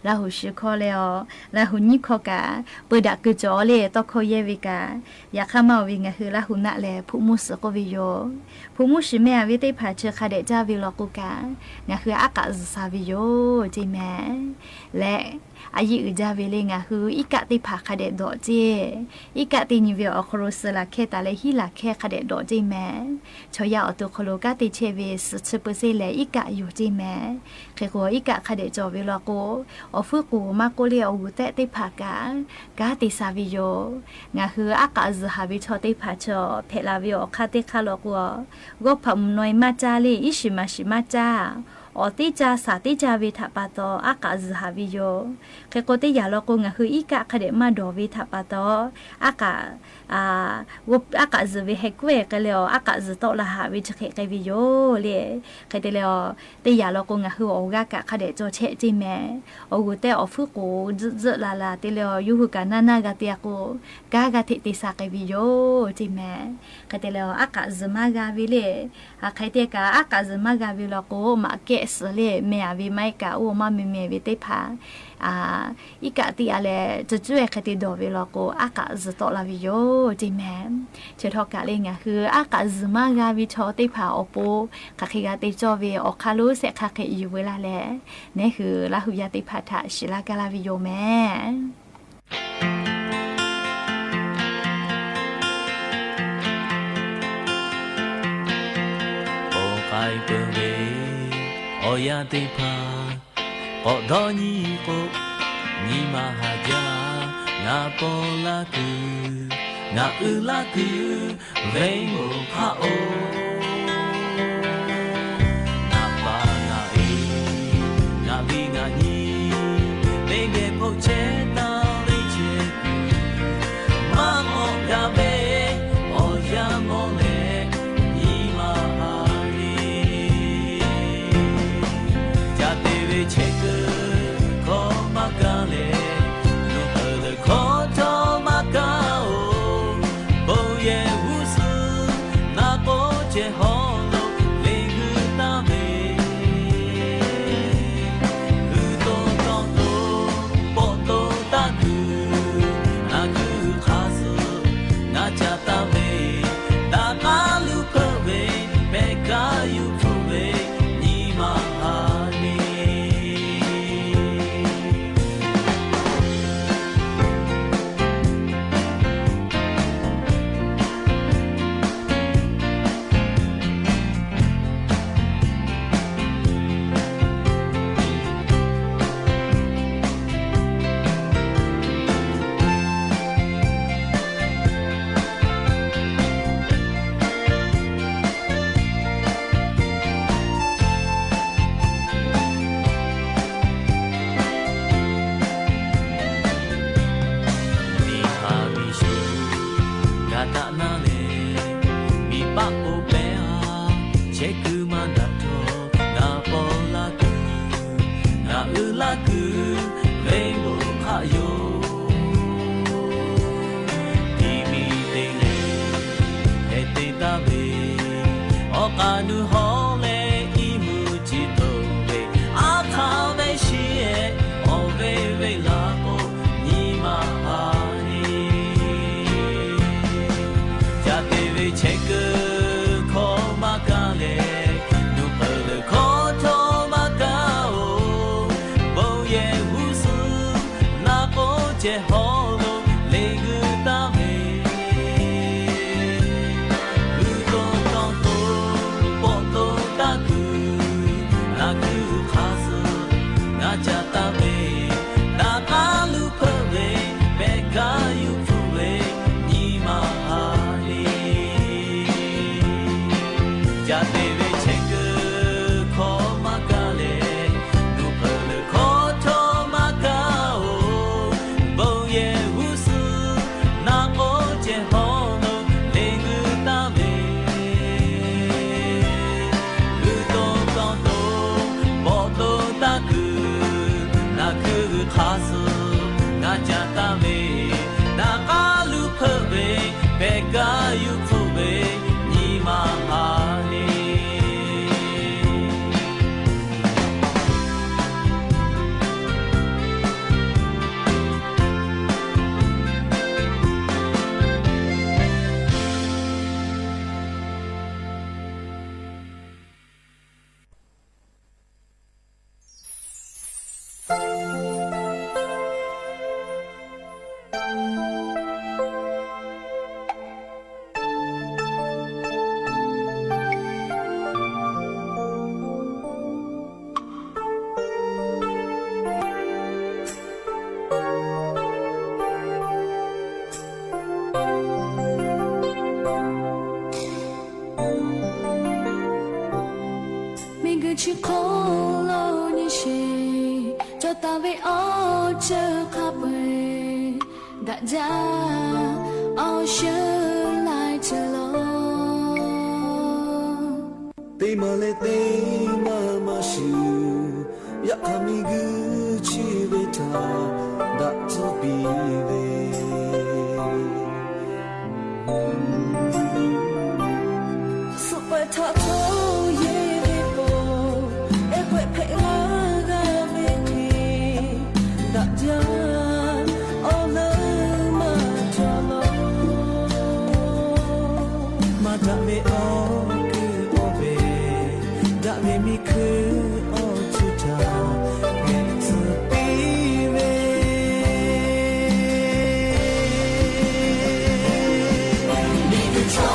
Laˇ hu shiˍ hkawˇ leh awˬ, Laˇ hu nyiˇ hkawˇ kaꞈ peu daꞈ keu cawˬ le tawˇ hkawˇ yehˇ ve kaꞈ, yaꞈ hk'aˇ maˇ oˬ ve ngaˬ hui Laˇ hu naˆ lehˬ hpu mvuhˇ shiˍ k'oˆ ve yoˬ. Hpu mvuhˇ shiˍ meh a ve teˇ hpaˍ chi hk'a dehꞈ caˇ ve law k'o kaꞈ, ngaˬ hui aˉ k'aꞈ zuhˬ sha ve yoˬ ceˇ mehˍ. Leh a yiˇ uiˍ jaˇ ve le ngaˬ hui iˉ kaˆ teˇ hpaˍ hk'a dehꞈ dawꞈ ceˇ. Iˉ kaˆ teˇ nyi ve awˬ hk'aw lo suh laˬ hkehˇ taˍ leh hiˉ laˬ hkehˇ hk'a dehꞈ dawꞈ ceˇ mehˍ. Chaw yaˇ awˬ to hk'aw lo kanˉ te chehˇ ve suhˍ chi peu seˇ lehˬ iˉ kaˆ yoˬ ceˇ mehˍ. Hk'e k'o iˉ kaˆ hk'a dehꞈ cawˬ ve law k'o, awˬ hpuiˉ k'oˍ maˇ k'oˆ le awˬ g'uˬ tehꞈ teˇ hpaˍ kaꞈ kanˉ te sha ve yoˬ. Ngaˬ hui aˉ k'aꞈ zuhˬ haˍ ve chaw teˇ hpaˍ chaw hpehꞈ la ve awˬ hk'aˇ teˇ hk'aˇ law k'o, g'awˇ hpaꞈ mvuhˬ naw e maˇ caˇ le iˉ shiˍ maˍ shiˍ maˇ caˇ. Awˬ teˇ caˇ shaˍ teˇ caˇ ve htaꞈ pa taw aˉ k'aꞈ zuhˬ haˍ ve yoˬ. Hk'e k'o teˇ yanˇ law k'o ngaˬ hui iˉ kaˆ hk'a dehꞈ maˇ dawˬ ve htaꞈ pa taw, aˉ k'aꞈ aˉ k'aꞈ zuhˬ ve heh kuˉ e k'ai leh awˬ aˉ k'aꞈ zuhˬ tawˆ la haˍ ve chi hk'e k'ai ve yoˬ le. Hk'e te leh awˬ, teˇ yanˇ law k'o ngaˬ hui awˬ g'aˇ kaꞈ hk'a dehꞈ cawˬ chehˇ ceˇ mehˍ. Awˬ g'uˬ tehꞈ awˬ hpuiˉ k'oˍ tzuhˆ tzuhˆ la la te leh awˬ yawˇ hui kaꞈ naˇ naˇ g'a te a k'o, kanˉ g'a hteꞈ te sha k'ai ve yoˬ ceˇ mehˍ. Hk'e te leh awˬ aˉ k'aꞈ zuhˬ maˇ g'a ve le, hk'aˬ hk'e te kaꞈ aˉ k'aꞈ zuhˬ maˇ g'a ve law k'o maꞈ kehˆ suhˍ le meh a ve maˇ heˆ kaꞈ oˇ maˇ meh meh ve teˇ hpaˍ iˉ kaˆ tiˇ a leh cuˇ cuˉ e hk'e te dawˬ ve law k'o aˉ k'aꞈ zuhˬ tawˆ la ve yoˬ ceˇ mehˍ. Chi htawˇ kaꞈ le ngaˬ hui aˉ k'aꞈ zuhˬ maˇ g'a ve chaw teˇ hpaˍ awˬ pon hk'aˬ hk'e g'a te cawˇ ve awˬ hk'aˇ lonˉ shehˆ hk'aˇ hk'e yuˬ ve laˇ leh, neˉ hui Laˇ hu yaˇ teˇ hpaˍ htaꞈ shiˍ laˇ gaˇ laˇ ve yoˬ mehˍ. K'awꞈ k'ai peuˬ ve awˬ yanˇ teˇ hpaˍ k'awꞈ dawˇ nyi k'o, nyi ma haˍ jaˇ. Ngaˬ paw laˇ kuiˬ, ngaˬ uiˍ laˇ kuiˬ, venˇ moˍ hk'aˆ oˬ, ngaˬ pa ngaˬ e, ngaˬ ve ngaˬ nyi, teˇ geh hpoˆ chehˇ taˍ ve chehˇ kuiˬ, maˇ mawˬ gaˇ ve awˬ yanˇ mawˬ leh nyi ma haˍ ve ca te ve chehˇ kuiˬ hkawˇ maˇ kaˇ leh, nuˇ peuˬ leuˬ hkawˇ htawˇ maˇ kaˇ oˬ. Bon yehˬ g'uˇ suhˍ naˍ k'oˆ ceh hawˉ lo le g'uiˇ taˍ ve, g'uiˇ to tawˆ to pawˆ to taˇ kuiˬ, ngaˬ g'uiˇ hk'a suh ngaˬ ca taˍ ve, daꞈ k'aˉ luˇ hpeuˆ ve, pehˬ kaˇ yuˬ hpfuhˆ ve nyi ma haˍ le. chehˇ kuiˬ maˇ daꞈ htawˇ, ngaˬ paw laˇ kuiˬ, ngaˬ uiˍ laˇ kuiˬ, venˇ bon hk'aˆ yoˬ. Iˉ miˬ teˇ leh heh te taˍ ve, awˬ k'aˍ nuˇ hawˉ leh iˉ mvuhˇ chi toˬ ve, aˉ hk'aˇ ve shiˍ-ehˍ, awˬ ve venˇ laˇ k'o, nyi ma ha le. Ca te ve chehˇ kuiˬ hkawˇ maˇ kaˇ leh, nuˇ peuˬ leuˬ hkawˇ htawˇ maˇ kaˇ-oˬ. Bon yehˬ g'uˇ suhˍ naˆ k'oˆ ceh hawˉ lo le g'uiˬ taˍ ve, g'uiˬ to tawˇ to, pawˆ to taˇ kuiˬ, naˬ kuiˬ hk'a suh ngaˬ ca taˍ ve, naˍ k'aˉ luˇ hpeuˆ ve, pehˬ kaˇ yuˬ hpfuhˆ ve, nyi ma ha le. Ca te ve chehˇ kuiˬ hkawˇ maˇ kaˇ leh, nuˇ peuˬ leuˬ hkawˇ htawˇ maˇ kaˇ-oˬ. Bon yehˬ g'uˇ suhˍ naˆ k'oˆ ceh hawˉ lo le g'uiˬ taˍ ve, g'uiˬ to tawˇ to, pawˆ to taˇ kuiˬ, naˬ kuiˬ hk'a suh ngaˬ ca taˍ ve, naˍ k'aˉ luˇ hpeuˆ ve, pehˬ kaˇ yuˬ hpfuhˆ ve, nyi ma ha le. Miˬguiˬ chi hk'oˆ lo nyi sheˍ cawˬ taˍ ve awˬ ceuˬ hk'a peu-eˬ, daꞈ jaˇ awˬ shuˍ laiˉ ceuˬ lo. Teˇ maˬ leh teˇ maˬ maˇ shuˍ, yaꞈ hk'aˇ miˬguiˬ chi ve htaꞈ daꞈ tcuhˉ piˇ ve, suhˍ pehꞈ htaꞈ hto yehˇ ve k'o, ehˉ k'awehꞈ hpehꞈ laˇ g'a ve hk'e, daꞈ jaˇ awˬ leuˉ maˇ cawˬ law. Maˇ daꞈ ve awˬ kuiˬ k'oˆ ve, daꞈ ve miˬ hkui awˬ ceuˬ htaꞈ hpehꞈ tcuhˉ piˇ ve, miˬguiˬ chi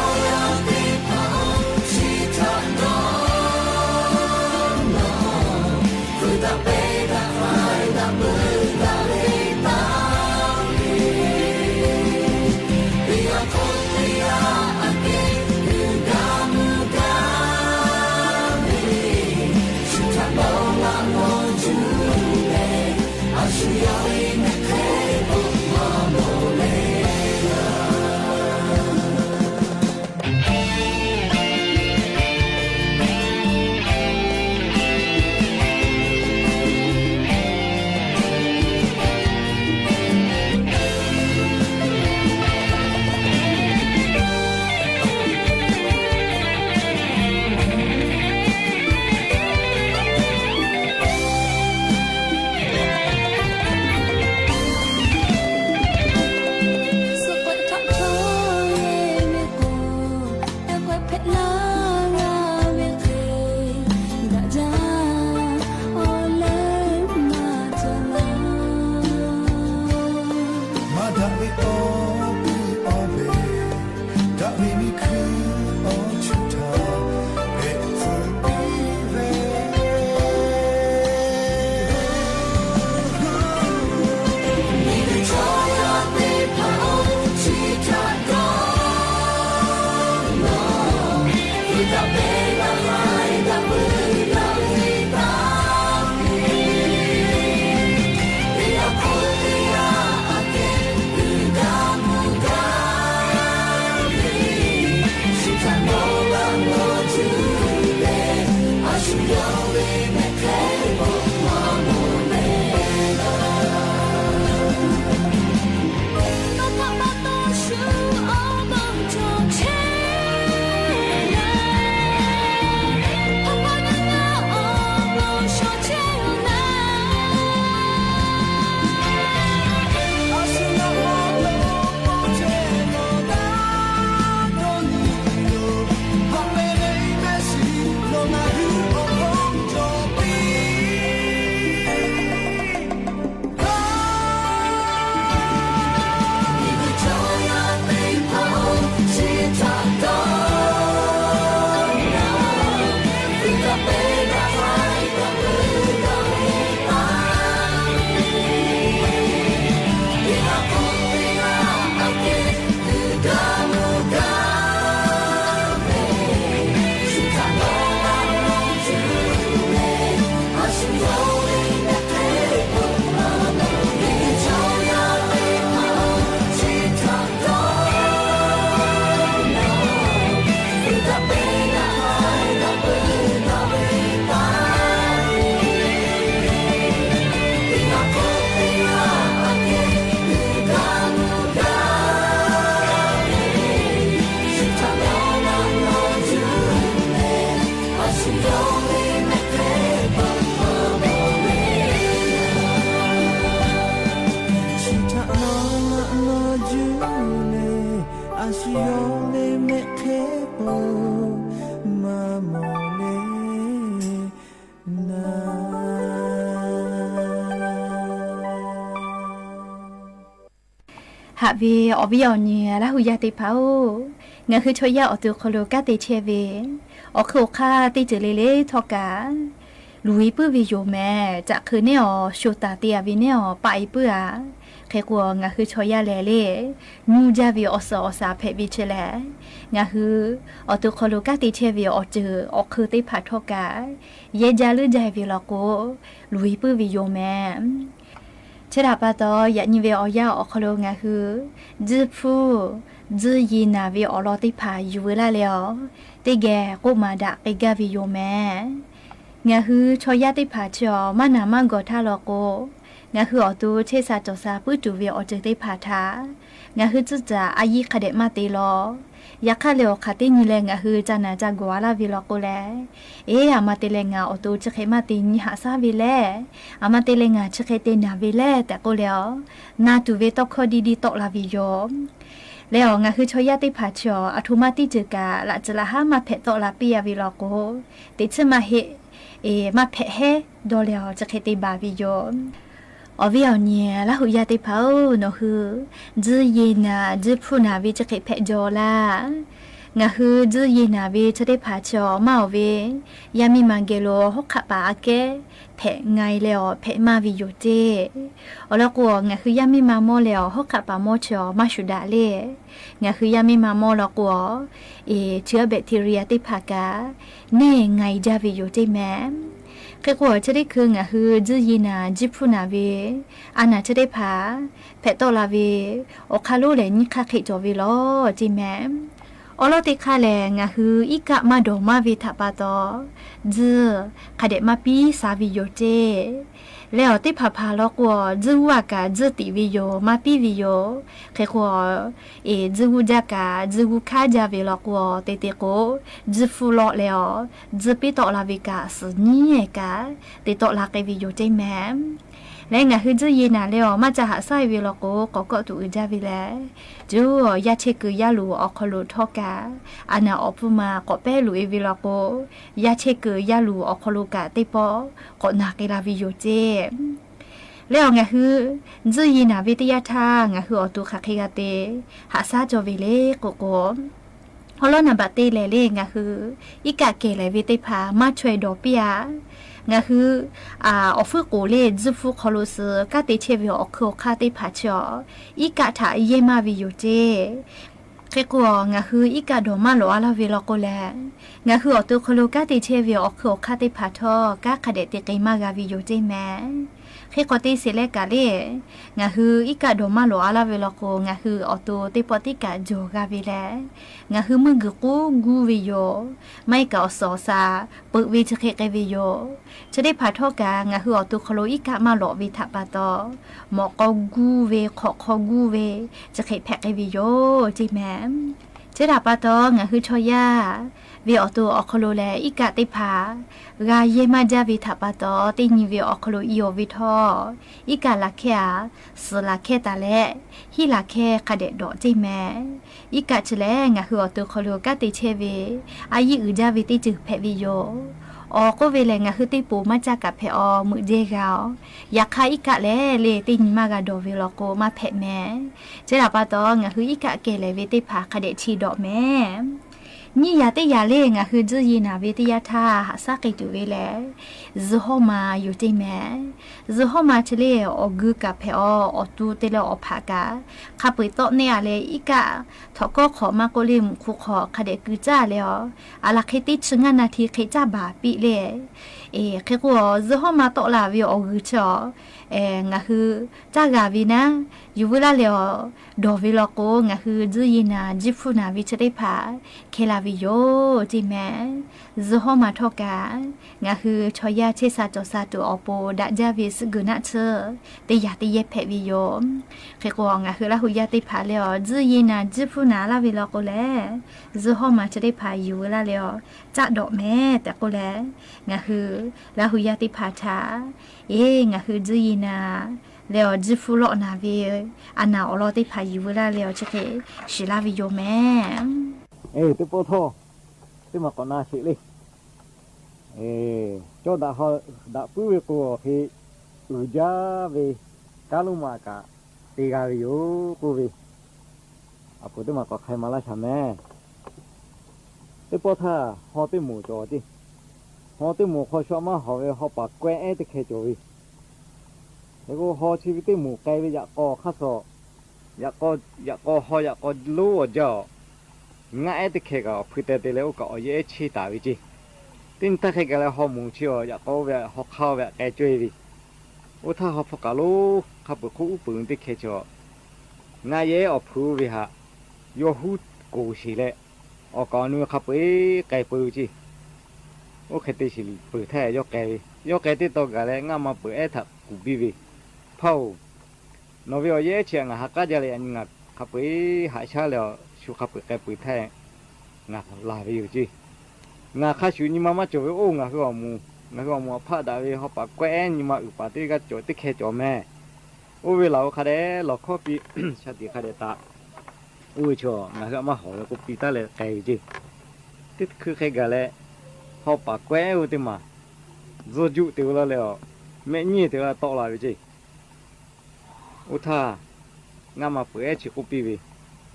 Haꞈ ve awˬ viˉ awˬ nyi Laˇ huˍ yaˇ teˇ hpaˍ-oˬ, ngaˬ hui chaw yaˇ awˬ to hk'aw lo kanˉ te chehˇ ve awˬ hk'eun awˬ hk'aˇ teˇ ceuˬ le le htawˇ kaꞈ, luˬ-e puiˉ ve yoˬ mehˍ. Caꞈ hk'eu neˉ awˬ sho taˍ te-a ve neˉ awˬ paˆ-e puiˉ-a. Hk'e k'o, ngaˬ hui chaw yaˇ lehˬ le, nuˇ jaˇ ve awˬ suhˍ awˬ shaˍ hpehꞈ ve chi lehˬ, ngaˬ hui awˬ to hk'aw lo kanˉ te chehˇ ve awˬ ceuˬ awˬ hk'eun teˇ hpaˍ htawˇ kaꞈ, yehˇ jaˇ leuˉ jaˇ ve law k'o, luˬ-e puiˉ ve yoˬ mehˍ. Chi htaꞈ pa taw, yaꞈ nyi ve awˬ yanˇ awˬ hk'aw lo ngaˬ hui tzuhˇ hpuˇ tzuhˇ ye naˍ ve awˬ lawn teˇ hpaˍ yuˬ veu laˇ leh awˬ, teˇ geh k'oˆ maˍ daꞈ k'ai gaˇ ve yoˬ mehˍ. Ngaˬ hui chaw yaˇ teˇ hpaˍ chi awˬ maˇ naˍ maˇ gawˬ htaˇ law k'o, ngaˬ hui awˬ to chehˇ sha cawˬ sha puiˉ tuˬ ve awˬ ceuˬ teˇ hpaˍ htaꞈ ngaˬ hui tcuhˇ caˍ a yiˇ hk'a dehꞈ maˇ te law. Yaꞈ hk'aˇ leh awˬ hk'aˬ teˇ nyi leh ngaˬ hui ca naˍ ca gawˬ-a laˇ ve law k'o leh, eˬ, aˬ ma te leh ngaˬ awˬ to chi hk'e maˇ te nyi haꞈ shaˉ ve lehˬ, aˬ ma te leh ngaˬ chi hk'e te naˍ ve lehˬ tehꞈ k'oˆ leh awˬ, na tuˬ ve tawˇ hkawˇ diˇ diˇ tawˆ la ve yoˬ. Leh awˬ, ngaˬ hui chaw yaˇ teˇ hpaˍ chi awˬ aˬ htoꞈ ma teˇ ceuˬ kaꞈ laꞈ tcuh laꞈ haˉ maˇ hpehꞈ tawˆ la piˇ-a ve law k'o, teꞈ chiˉ maˇ heˆ, eˬ, maˇ hpehꞈ heˉ dawˇ leh awˬ chi hk'e te baˬ ve yoˬ. Awˬ viˉ awˬ nyi Laˇ huˍ yaˇ teˇ hpaˍ-oˬ, nawˬ hui tzuhˇ ye naˍ tzuhˇ hpuˇ naˍ ve chi hk'e hpehꞈ jaw laˇ. Ngaˬ hui tzuhˇ ye naˍ ve chi teˇ hpaˍ chi awˬ maˇ awˬ ve, yaˇ miˇ ma geh lo hawˉ hk'aˆ paˍ aꞈ kehˉ hpehꞈ nga-e leh awˬ hpehꞈ maˇ ve yoˬ ceˇ. Awˬ lawn k'o, ngaˬ hui yaˇ miˇ ma mawˇ leh awˬ hawˉ hk'aˆ paˍ mawˇ chi awˬ maˇ shuˍ daꞈ le. Ngaˬ hui yaˇ miˇ ma mawˇ law k'o, eˬ, chi awˬ bacteria teˇ hpaˍ kaꞈ neˇ nga-e jaˇ ve yoˬ ceˇ mehˍ. Hk'e k'o, chi teˇ hkui ngaˬ hui tzuhˇ ye naˍ tzuhˇ hpuˇ naˍ ve a naˍ chi teˇ hpaˍ hpehꞈ tawˆ la ve awˬ hk'aˇ lonˉ lehˬ, nyiˇ hk'aˇ hk'e cawˬ ve law ceˇ mehˍ. Awˬ lawn teˇ hk'aˇ lehˬ, ngaˬ hui iˉ kaˆ maˇ dawˬ maˇ ve htaꞈ pa taw, tzuhˇ hk'a dehꞈ maˇ piˇ sha ve yoˬ ceˇ. Leh awˬ, teˇ hpaˍ hpaˍ law k'o, tzuhˇ g'uˇ a kaꞈ tzuhˇ tiꞈ ve yoˬ, maˇ piˇ ve yoˬ. Hk'e k'o, eˬ, tzuhˇ g'uˇ jaˇ kaꞈ tzuhˇ g'uˇ hkanˉ jaˇ ve law k'o, te te k'o, tzuhˇ hpuˇ lawˆ leh awˬ, tzuhˇ piˇ tawˆ la ve kaꞈ suhˍ nyiˉ-e kaꞈ te tawˆ la k'ai ve yoˬ ceˇ mehˍ. Leh ngaˬ hui tzuhˇ ye naˍ leh awˬ maˇ ca haꞈ shaˉ-e ve law k'o, k'awꞈ kawˆ tuˬ uiˍ jaˇ ve lehˬ, cuˇ yaˇ chehˇ kuiˬ yaˇ luˬ awˬ hk'aw lo htawˇ kaꞈ, a naˍ awˬ hpfuhˇ ma k'awꞈ pehˉ loꞈ-e ve law k'o, yaˇ chehˇ kuiˬ yaˇ luˬ awˬ hk'aw lo kaꞈ teˇ pawˆ k'awꞈ naˬ k'ai la ve yoˬ ceˇ. Leh awˬ, ngaˬ hui tzuhˇ ye naˍ ve teˇ yanˇ htaˇ ngaˬ hui awˬ to hk'aˬ hk'e g'a te haꞈ shaˉ cawˬ ve le k'oˆ k'o, awˬ lawn naˍ baꞈ te lehˬ le, ngaˬ hui iˉ kaˆ kehˬ lehˬ ve teˇ hpaˍ maˇ chaweh dawˬ piˇ-a. Ngaˬ hui awˬ fuiˉ k'oˍ le tzuhˇ hpuˇ hk'aw lo suh kanˉ te chehˇ ve awˬ hk'eun awˬ hk'aˇ teˇ hpaˍ chi awˬ, iˉ kaˆ htaꞈ yehˇ maˇ ve yoˬ ceˇ. Hk'e k'o, ngaˬ hui iˉ kaˆ dawˬ maˇ lawꞈ-a laˇ ve law k'o lehˬ, ngaˬ hui awˬ to hk'aw lo kanˉ te chehˇ ve awˬ hk'eun awˬ hk'aˇ teˇ hpaˍ htawˇ kanˉ hk'a dehꞈ te k'ai maˇ g'a ve yoˬ ceˇ mehˍ. Hk'e k'awꞈ te sheˍ leh kaꞈ le, ngaˬ hui iˉ kaˆ dawˬ maˇ lawꞈ-a laˇ ve law k'o, ngaˬ hui awˬ to teˇ pawˆ teˇ kaꞈ jawˬ g'a ve leh, ngaˬ hui meuˇ guiˬ k'oˉ guˇ ve yoˬ. Maˇ heˆ kaꞈ awˬ suhˍ awˬ shaˍ peuꞈ ve chi hk'e k'ai ve yoˬ. Chi teˇ hpaˍ htawˇ kaꞈ ngaˬ hui awˬ to hk'aw lo iˉ kaˆ maˇ lawꞈ ve htaꞈ pa taw, mawꞈ k'aw guˇ ve hk'awꞈ hk'aw guˇ ve chi hk'e hpehꞈ k'ai ve yoˬ ceˇ mehˍ. Chi htaꞈ pa taw, ngaˬ hui chaw yaˇ ve awˬ to awˬ hk'aw lo lehˬ, iˉ kaˆ teˇ hpaˍ g'a yehˇ maˇ jaˇ ve htaꞈ pa taw, teˇ nyi ve awˬ hk'aw lo i awˬ ve htawˇ, iˉ kaˆ laˬ hkehˇ-a, suhˍ laˬ hkehˇ taˍ leh, hiˉ laˬ hkehˇ hk'a dehꞈ dawꞈ ceˇ mehˍ. Iˉ kaˆ chi lehˬ, ngaˬ hui awˬ to hk'aw lo kanˉ te chehˇ ve a yiˇ uiˍ jaˇ ve teˇ ceuˬ hpehꞈ ve yoˬ. Awˬ k'oˆ ve lehˬ, ngaˬ hui teˇ poˍ maˇ caˇ kaꞈ hpehꞈ awˬ meuꞈ jehˇ g'a-oˬ. Yaꞈ hk'aˇ, iˉ kaˆ lehˬ le, teˇ nyi maˇ g'a dawˬ ve law k'o, maˇ hpehꞈ mehˍ. Chi htaꞈ pa taw, ngaˬ hui iˉ kaˆ kehˬ lehˬ ve teˇ hpaˍ hk'a dehꞈ chi dawꞈ mehˍ. Nyiˇ yaꞈ teˇ yaꞈ le, ngaˬ hui tzuhˇ ye naˍ ve teˇ yanˇ htaˇ haꞈ shaˉ k'ai tuˬ ve lehˬ, zuhˇ hawˉ ma yoˬ ceˇ mehˍ. Zuhˇ hawˉ ma chi le, awˬ gui kaꞈ hpehꞈ awˬ, awˬ tu te leh awˬ hpaꞈ kaꞈ hk'a peu-eˬ tawˆ neˇ-a leh, iˉ kaˆ htawnˍ kawˉ hk'awꞈ maˇ k'oˆ le, mvuhꞈ hk'u hk'awꞈ hk'a dehꞈ keu caˇ leh awˬ, aˬ laˬ hk'e teˇ chi ngaˇ naˍ htiˍ hk'e caˇ baˬ piˇ le. Eˬ, hk'e k'o, zuhˇ hawˉ ma tawˆ la ve awˬ g'uiˬ chi awˬ, ngaˬ hui caˇ g'a ve naˉ, yuˬ veu laˇ leh awˬ, dawˬ ve law k'o, ngaˬ hui tzuhˇ ye naˍ tzuhˇ hpuˇ naˍ ve chi teˇ hpaˍ hkeh la ve yoˬ ceˇ mehˍ. Zuhˇ hawˉ ma htawˇ kaꞈ, ngaˬ hui chaw yaˇ chehˇ sha cawˬ sha tuˬ awˬ pon daꞈ jaˇ ve suhˆ g'uiˬ naˆ tsuhˇ teˇ yaꞈ teˇ yehˇ hpehꞈ ve yoˬ. Hk'e k'o, ngaˬ hui Laˇ huˍ yaˇ teˇ hpaˍ leh awˬ, tzuhˇ ye naˍ tzuhˇ hpuˇ naˍ laˇ ve law k'o lehˬ, zuhˇ hawˉ ma chi teˇ hpaˍ yuˬ veu laˇ leh awˬ, caˆ dawꞈ mehˍ tehꞈ k'oˆ leh, ngaˬ hui Laˇ huˍ yaˇ teˇ hpaˍ htaꞈ, eˬ, ngaˬ hui tzuhˇ ye naˍ leh awˬ, tzuhˇ hpuˇ lawˆ naˍ ve a naˍ awˬ lawn teˇ hpaˍ yuˬ veu laˇ leh awˬ chi hk'e shiˍ laˇ ve yoˬ mehˍ. Eˬ, teˇ pawˆ htawˇ teˇ maˬ k'awꞈ na sheˍ le. Eˬ, cawˇ daꞈ ha daꞈ puiˉ ve k'o, awˬ hk'e uiˍ jaˇ ve kanˉ lonˉ ma kaꞈ te g'a ve yoˬ k'oˆ ve, A poˍ teˇ maˬ k'awꞈ hk'ai maˍ laˇ shaˍ mehˍ. Teˇ pawˆ htaˇ haw teˇ moˍ cawˬ ceˇ. Haw teˇ moˍ hk'aw shu aꞈ maˇ hawˍ ve haw paˍ kawehˇ ehˉ teˇ hkeh cawˬ ve. Hk'e k'o haw chi ve teˇ moˍ k'ai ve yaꞈ k'aw hk'aˇ suh, yaꞈ k'aw, yaꞈ k'aw haw yaꞈ k'aw lonˉ awˬ jaˇ awˬ, ngaˆ ehˉ teˇ hkeh kaꞈ awˬ hpui teh te leh oˇ kaꞈ awˬ yehˬ ehˉ cheˇ taˍ ve ceˇ. Teˇ nyi htaˇ hk'e gaˬ leh haw moˍ chi awˬ yaꞈ k'aw oˇ ve haw hk'aˇ oˇ ve aꞈ k'ai cawˇ e ve. Oˇ htaˇ haw hpu kaꞈ lonˉ hk'a peuˬ hk'oˆ uˉ peunˍ ve teˇ hkeh chi awˬ, ngaˆ ehˉ awˬ hpui oˇ ve htaꞈ yawˇ huˉ koˍ sheˍ leh, awˬ kaˍ awˬ nu hk'a peu-eˬ k'ai peu ceˇ. Oˇ hk'e te shiˍ peuˬ htaˇ yawˇ k'ai ve, yawˇ k'ai teˇ taw gaˬ leh ngaˆ ma peuˬ ehˉ htaꞈ kuˬ piˇ ve, Hpaˇ-oˬ, nawˬ ve awˬ yehˬ ehˉ chi htaꞈ ngaˬ ha k'aˉ jaˇ leh yaꞈ nyi ngaˬ hk'a peu-eˬ haꞈ shaˉ leh awˬ shu hk'a peu-eˬ k'ai peu htaˇ ngaˬ laˬ ve yoˬ ceˇ. Ngaˬ hk'a shuˍ nyi ma maˇ cawˬ ve oˇ ngaˬ hui awˬ moˍ, ngaˬ hui awˬ moˍ awˬ hpaˆ daꞈ ve haw paˍ kawehˇ ehˉ nyi ma uiˍ paˍ teˇ g'aˇ cawˬ teˇ hkeh cawˬ mehˍ. Oˇ ve laˬ-oˬ hk'a dehꞈ lawˬ hkawˉ piˇ, shaˍ tiꞈ hk'a dehꞈ taꞈ oˇ ve chaw ngaˬ hui aꞈ maˇ hawˍ ve k'oˆ piˇ taˉ leh k'ai ve ceˇ. Teˇ hkui hk'e gaˬ leh, haw paˍ kawehˇ ehˉ oˇ teˇ maˬ tzuhˇ juˆ te ve laˇ leh awˬ, mehˆ nyiˇ te ve laˇ tawˆ la ve ceˇ. Oˇ htaˇ, ngaˆ ma peuˬ ehˉ chi k'oˆ piˇ ve,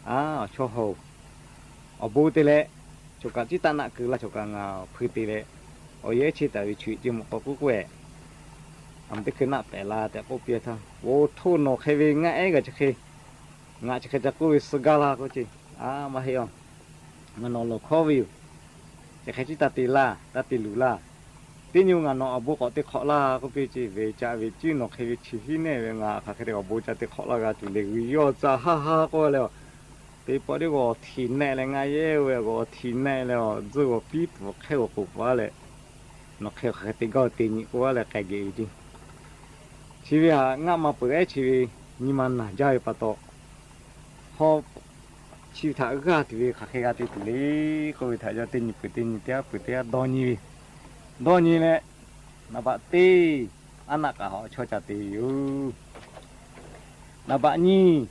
Aˉ, awˬ chawˇ haw-oˬ, awˬ bon te leh, choˬ kaꞈ ciˉ taˆ naˆ keu laˇ, choˬ kaꞈ ngaˬ awˬ hpui te leh, awˬ yehˬ ehˉ cheˇ taˍ ve choˬ eꞈ ceˇ mawˬ k'aw k'oˆ k'oˆ-e, aˬ meh teˇ hkui naˆ pehˍ la tehꞈ k'oˆ piˇ htaˇ, Oˬ htoˇ, nawˬ hk'e ve ngaˆ ehˉ g'a chi hk'e, ngaˬ chi hk'e ca k'oˆ ve suh gaˇ laˇ k'oˆ ceˇ. Aˉ, maˇ heˆ-oˬ, ngaˬ nawˬ lawˬ hkawˉ ve yoˬ. Chi hk'e ciˉ taˇ te laˇ, taˇ te luˬ laˇ. Teˇ nyi ngaˬ nawˬ awˬ bon k'awꞈ te hk'awꞈ laˇ k'oˆ piˇ ceˇ. Ve caꞈ ve ciˉ nawˬ hk'e ve chi hiˉ nehˆ ve ngaˬ hk'aˬ hk'e te awˬ bon ca te hk'awꞈ laˇ g'a tuˬ le g'uiˬ yawˇ ca haˆ haˆ k'oˆ leh, teˇ pawˆ teˇ g'aˇ awˬ htiˍ nehˆ leh ngaˆ ehˉ oˇ ve awˬ htiˍ nehˆ leh awˬ tzuhˇ g'awˬ piˉ pfuhˍ hk'ehˇ g'awˬ k'oˍ pfuhˍ-a leh, nawˬ hk'e hk'aˬ hk'e te gaˇ-oˬ te nyi k'oˆ-a leh k'ai geh ve ceˇ. Chi ve htaꞈ ngaˆ ma peuˬ ehˉ chi ve nyi ma naˬ jaˇ ve pa taw, haw chi ve htaꞈ g'aˇ tuˬ ve hk'aˬ hk'e g'a te tuˬ le k'oˆ ve htaꞈ yawˇ teˇ nyi peuˬ teˇ nyi teˇ g'aˇ peuˬ teˇ g'aˇ dawˇ nyi ve, dawˇ nyi leh, naˍ baꞈ teˇ, aˉ naˆ k'aꞈ haꞈ awˬ chawˇ ca te ve yoˬ. Naˍ baꞈ nyiˇ,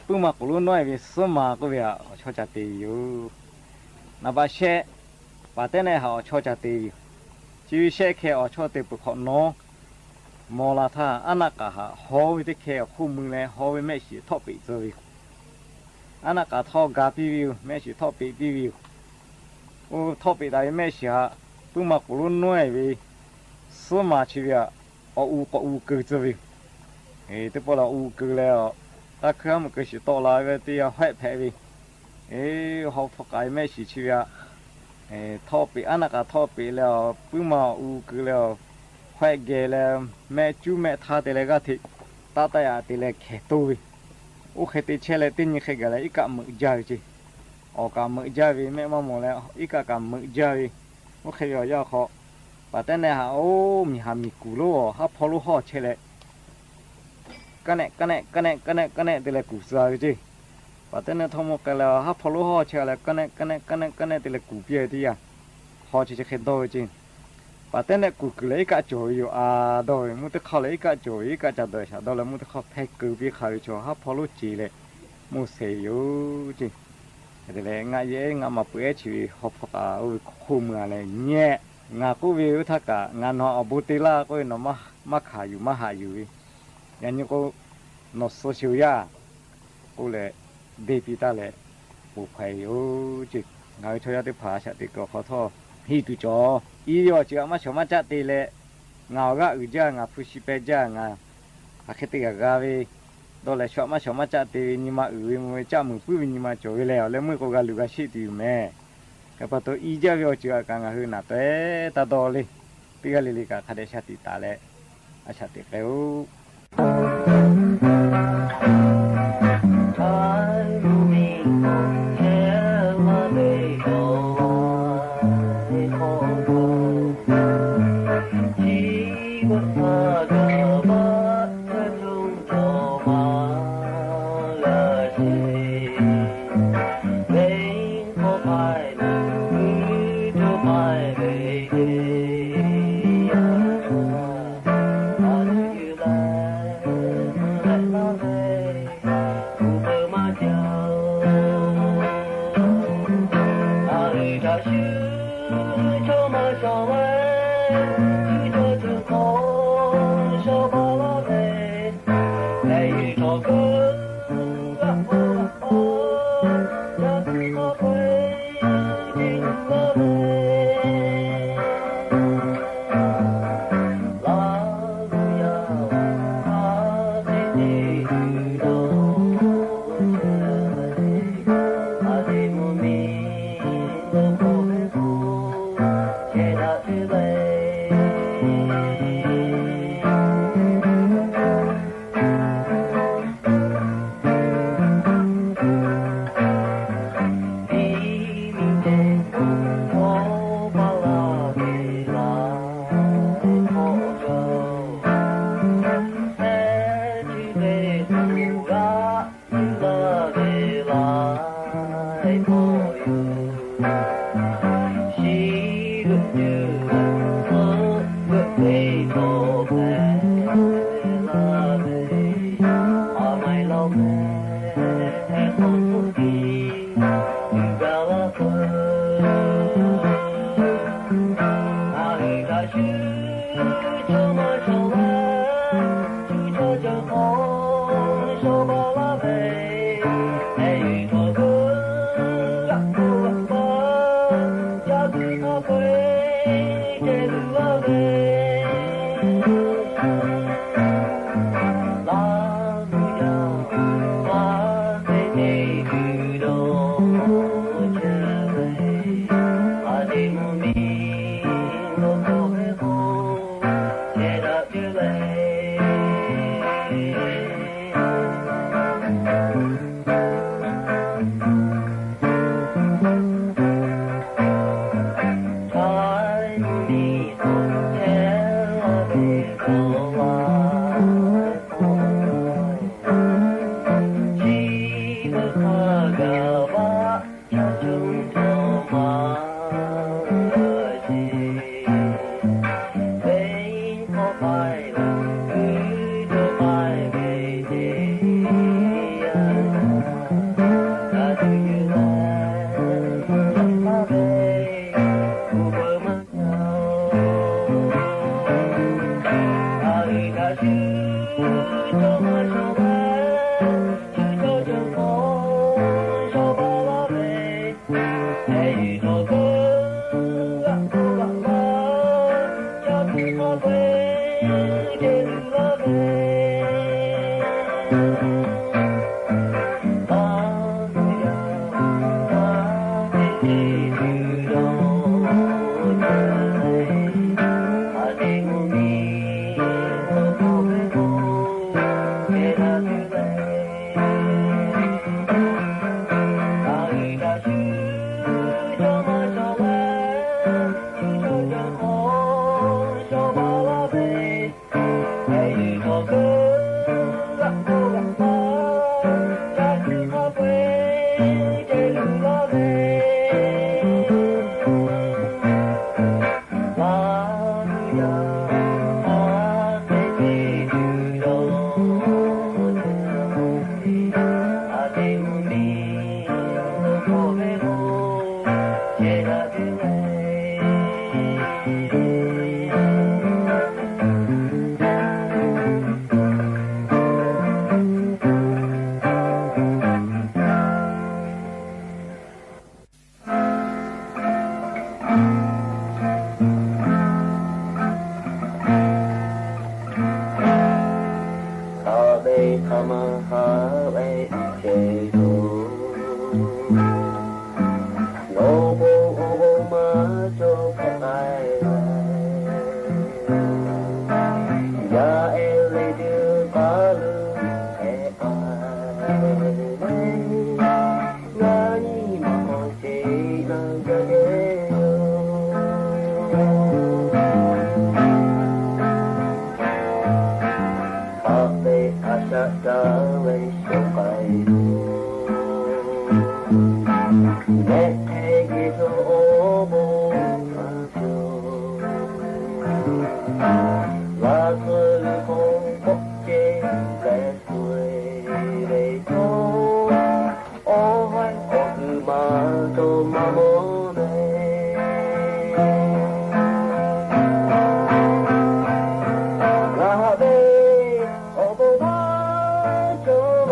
puiˉ ma k'oˍ lonˉ nawˉ-e ve suhˉ ma k'oˆ ve htaꞈ awˬ chawˇ ca te ve yoˬ. Naˍ baꞈ shehˆ, paˍ tehˉ nehˆ haꞈ awˬ chawˇ ca te ve yoˬ. Chi ve shehˆ hkeh awˬ chawˇ te peuˬ hk'awꞈ nawˉ, mawˬ la htaˇ aˉ naˆ k'aꞈ haꞈ haw ve teˇ hkeh awˬ hk'oˆ mui leh haw ve mehˆ shiˍ htawˆ peꞈ tcuh ve yoˬ. Aˉ naˆ k'aꞈ htawˇ ga piˇ ve yoˬ. Mehˆ shiˍ htawˆ peꞈ piˇ ve yoˬ. Oˇ htawˆ peꞈ taˍ ve mehˆ shiˍ htaꞈ puiˉ ma k'oˍ lonˉ nawˉ-e ve suhˉ ma chi ve htaꞈ awˬ u k'awꞈ u keu tcuh ve yoˬ. Teˇ pawˆ lehˬ awˬ u keu leh, taˇ hkuiˇ haˉ meuꞈ keu shiˍ tawˆ la ve teˇ yanˇ hawehˆ hpehꞈ ve, haw hpu k'aꞈ ve mehˆ shiˍ chi ve htaꞈ htawˆ peꞈ, aˉ naˆ k'aꞈ htawˆ peꞈ leh, puiˉ ma awˬ u keu leh, hawehˆ geh leh, mehˆ cuˉ mehˆ htaˇ te leh g'aˇ hteꞈ taˇ taˇ yaꞈ te leh hkehˍ toˇ ve. Oˇ hk'e te chehˇ leh teˇ nyi hk'e gaˬ leh iˉ kaˆ meuꞈ jaˇ ve ceˇ. Awˬ kaꞈ meuꞈ jaˇ ve, mehˆ maˇ mawˬ leh iˉ kaˆ kaꞈ meuꞈ jaˇ ve. Oˇ hk'e ve awˬ yanˇ hk'aw, paˍ tehˉ nehˆ haꞈ oˇ miˬ haˍ miˬ kuˬ lonˉ awˬ haˉ hpawˇ lonˉ hawˇ chehˇ leh, kaˇ nehˆ kaˇ nehˆ kaˇ nehˆ kaˇ nehˆ kaˇ nehˆ te leh kuˬ tcuh ve ceˇ. Paˍ tehˉ nehˆ htawˇ mawˇ k'ai leh haˉ hpawˇ lonˉ hawˇ chehˇ leh kaˇ nehˆ kaˇ nehˆ kaˇ nehˆ kaˇ nehˆ te leh kuˬ piˇ ve teˇ yanˇ, haw chi chi hk'e dawˇ ve ceˇ. Paˍ tehˉ nehˆ kuˬ kuiˬ leh iˉ kaˆ cawˬ ve yoˬ. A, dawˇ ve mvuhˇ teˇ hk'aˇ leh iˉ kaˆ cawˬ ve, iˉ kaˆ ca dawˬ shaˍ dawˇ leh mvuhˇ teˇ hk'aˇ hpehˇ keu piˇ hk'a ve chaw haˉ hpawˇ lonˉ ceˬ leh mawˇ shehˍ ve yoˬ ceˇ. Hk'e te leh ngaˆ yehˉ ngaˆ ma peuˬ ehˉ chi ve haw hpu k'aꞈ oˇ ve hk'oˆ mui-a leh nyehˆ, ngaˬ k'oˆ ve oˇ htaˇ kaꞈ ngaˬ nawˬ awˬ bon te laˇ k'oˆ ve nawˬ maˇ hkanˍ yuˬ maˇ haꞈ yuˬ ve, yaꞈ nyi k'o, nawˬ suh sho yaˇ k'oˆ leh, deˇ piˇ taˉ leh, poˬ hk'ai ve yoˬ ceˇ. Ngaˬ hui chaw yaˇ teˇ hpaˍ a shaꞈ teꞈ kuiˬ awˬ hk'aw htawˇ henˇ tuˬ cawˬ. Iˉ ve awˬ ceuˬ htaꞈ maˇ shawˍ maˇ caˆ te leh, ngaˬ awˬ g'aˇ uiˍ jaˇ, ngaˬ hpu shi peh jaˇ, ngaˬ hk'aˬ hk'e te g'a g'a ve, dawˇ leh shawˍ maˇ shawˍ maˇ caˆ te ve, nyi ma uiˍ ve mvuh ve caˆ muiˬ puiˉ ve nyi ma cawˬ ve lehˬ, awˬ leh meuˇ k'o g'a luˬ g'a sheˆ tuˬ yoˬ mehˍ. Hk'e pa taw iˉ jaˇ ve awˬ ceuˬ htaꞈ kaꞈ ngaˬ hui naˬ taweh taˇ dawˇ le. Teˇ g'aˇ le le kaꞈ hk'a dehꞈ shaˍ tiꞈ taˍ leh, a shaꞈ teꞈ k'ai-oˬ. Haꞈ ve hk'aˬ ma haꞈ ve ceˬ yoˬ. Nawˬ bon awˬ bon maˇ cawˬ hpehꞈ k'ai leh, yaˇ ehˉ leh tuˬ paˍ leuˬ hpehꞈ k'ai leh, ngaˬ nyi ma k'awꞈ ceˬ naˬ gaˬ ve yoˬ. Haꞈ ve a shaꞈ ca ve shawˍ k'ai yoˬ. Mehˆ hk'e geh chaw awˬ bon htaꞈ cawˬ, laꞈ k'oˍ leuˬ hk'aw k'awꞈ ce leh suh ve chaw, awˬ haiˉ awˬ kuiˬ maˇ cawˬ maˇ mawˬ meh. Ngaˬ haꞈ ve awˬ bon maˇ cawˬ,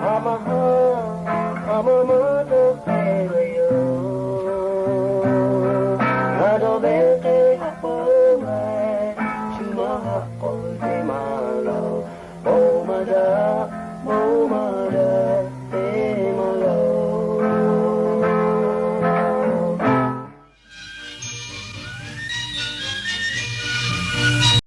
haꞈ maˇ haꞈ, haꞈ maˇ maˇ cawˬ hpehꞈ ve yoˬ. Ngaˬ dawˬ ve hk'e haꞈ peuˬ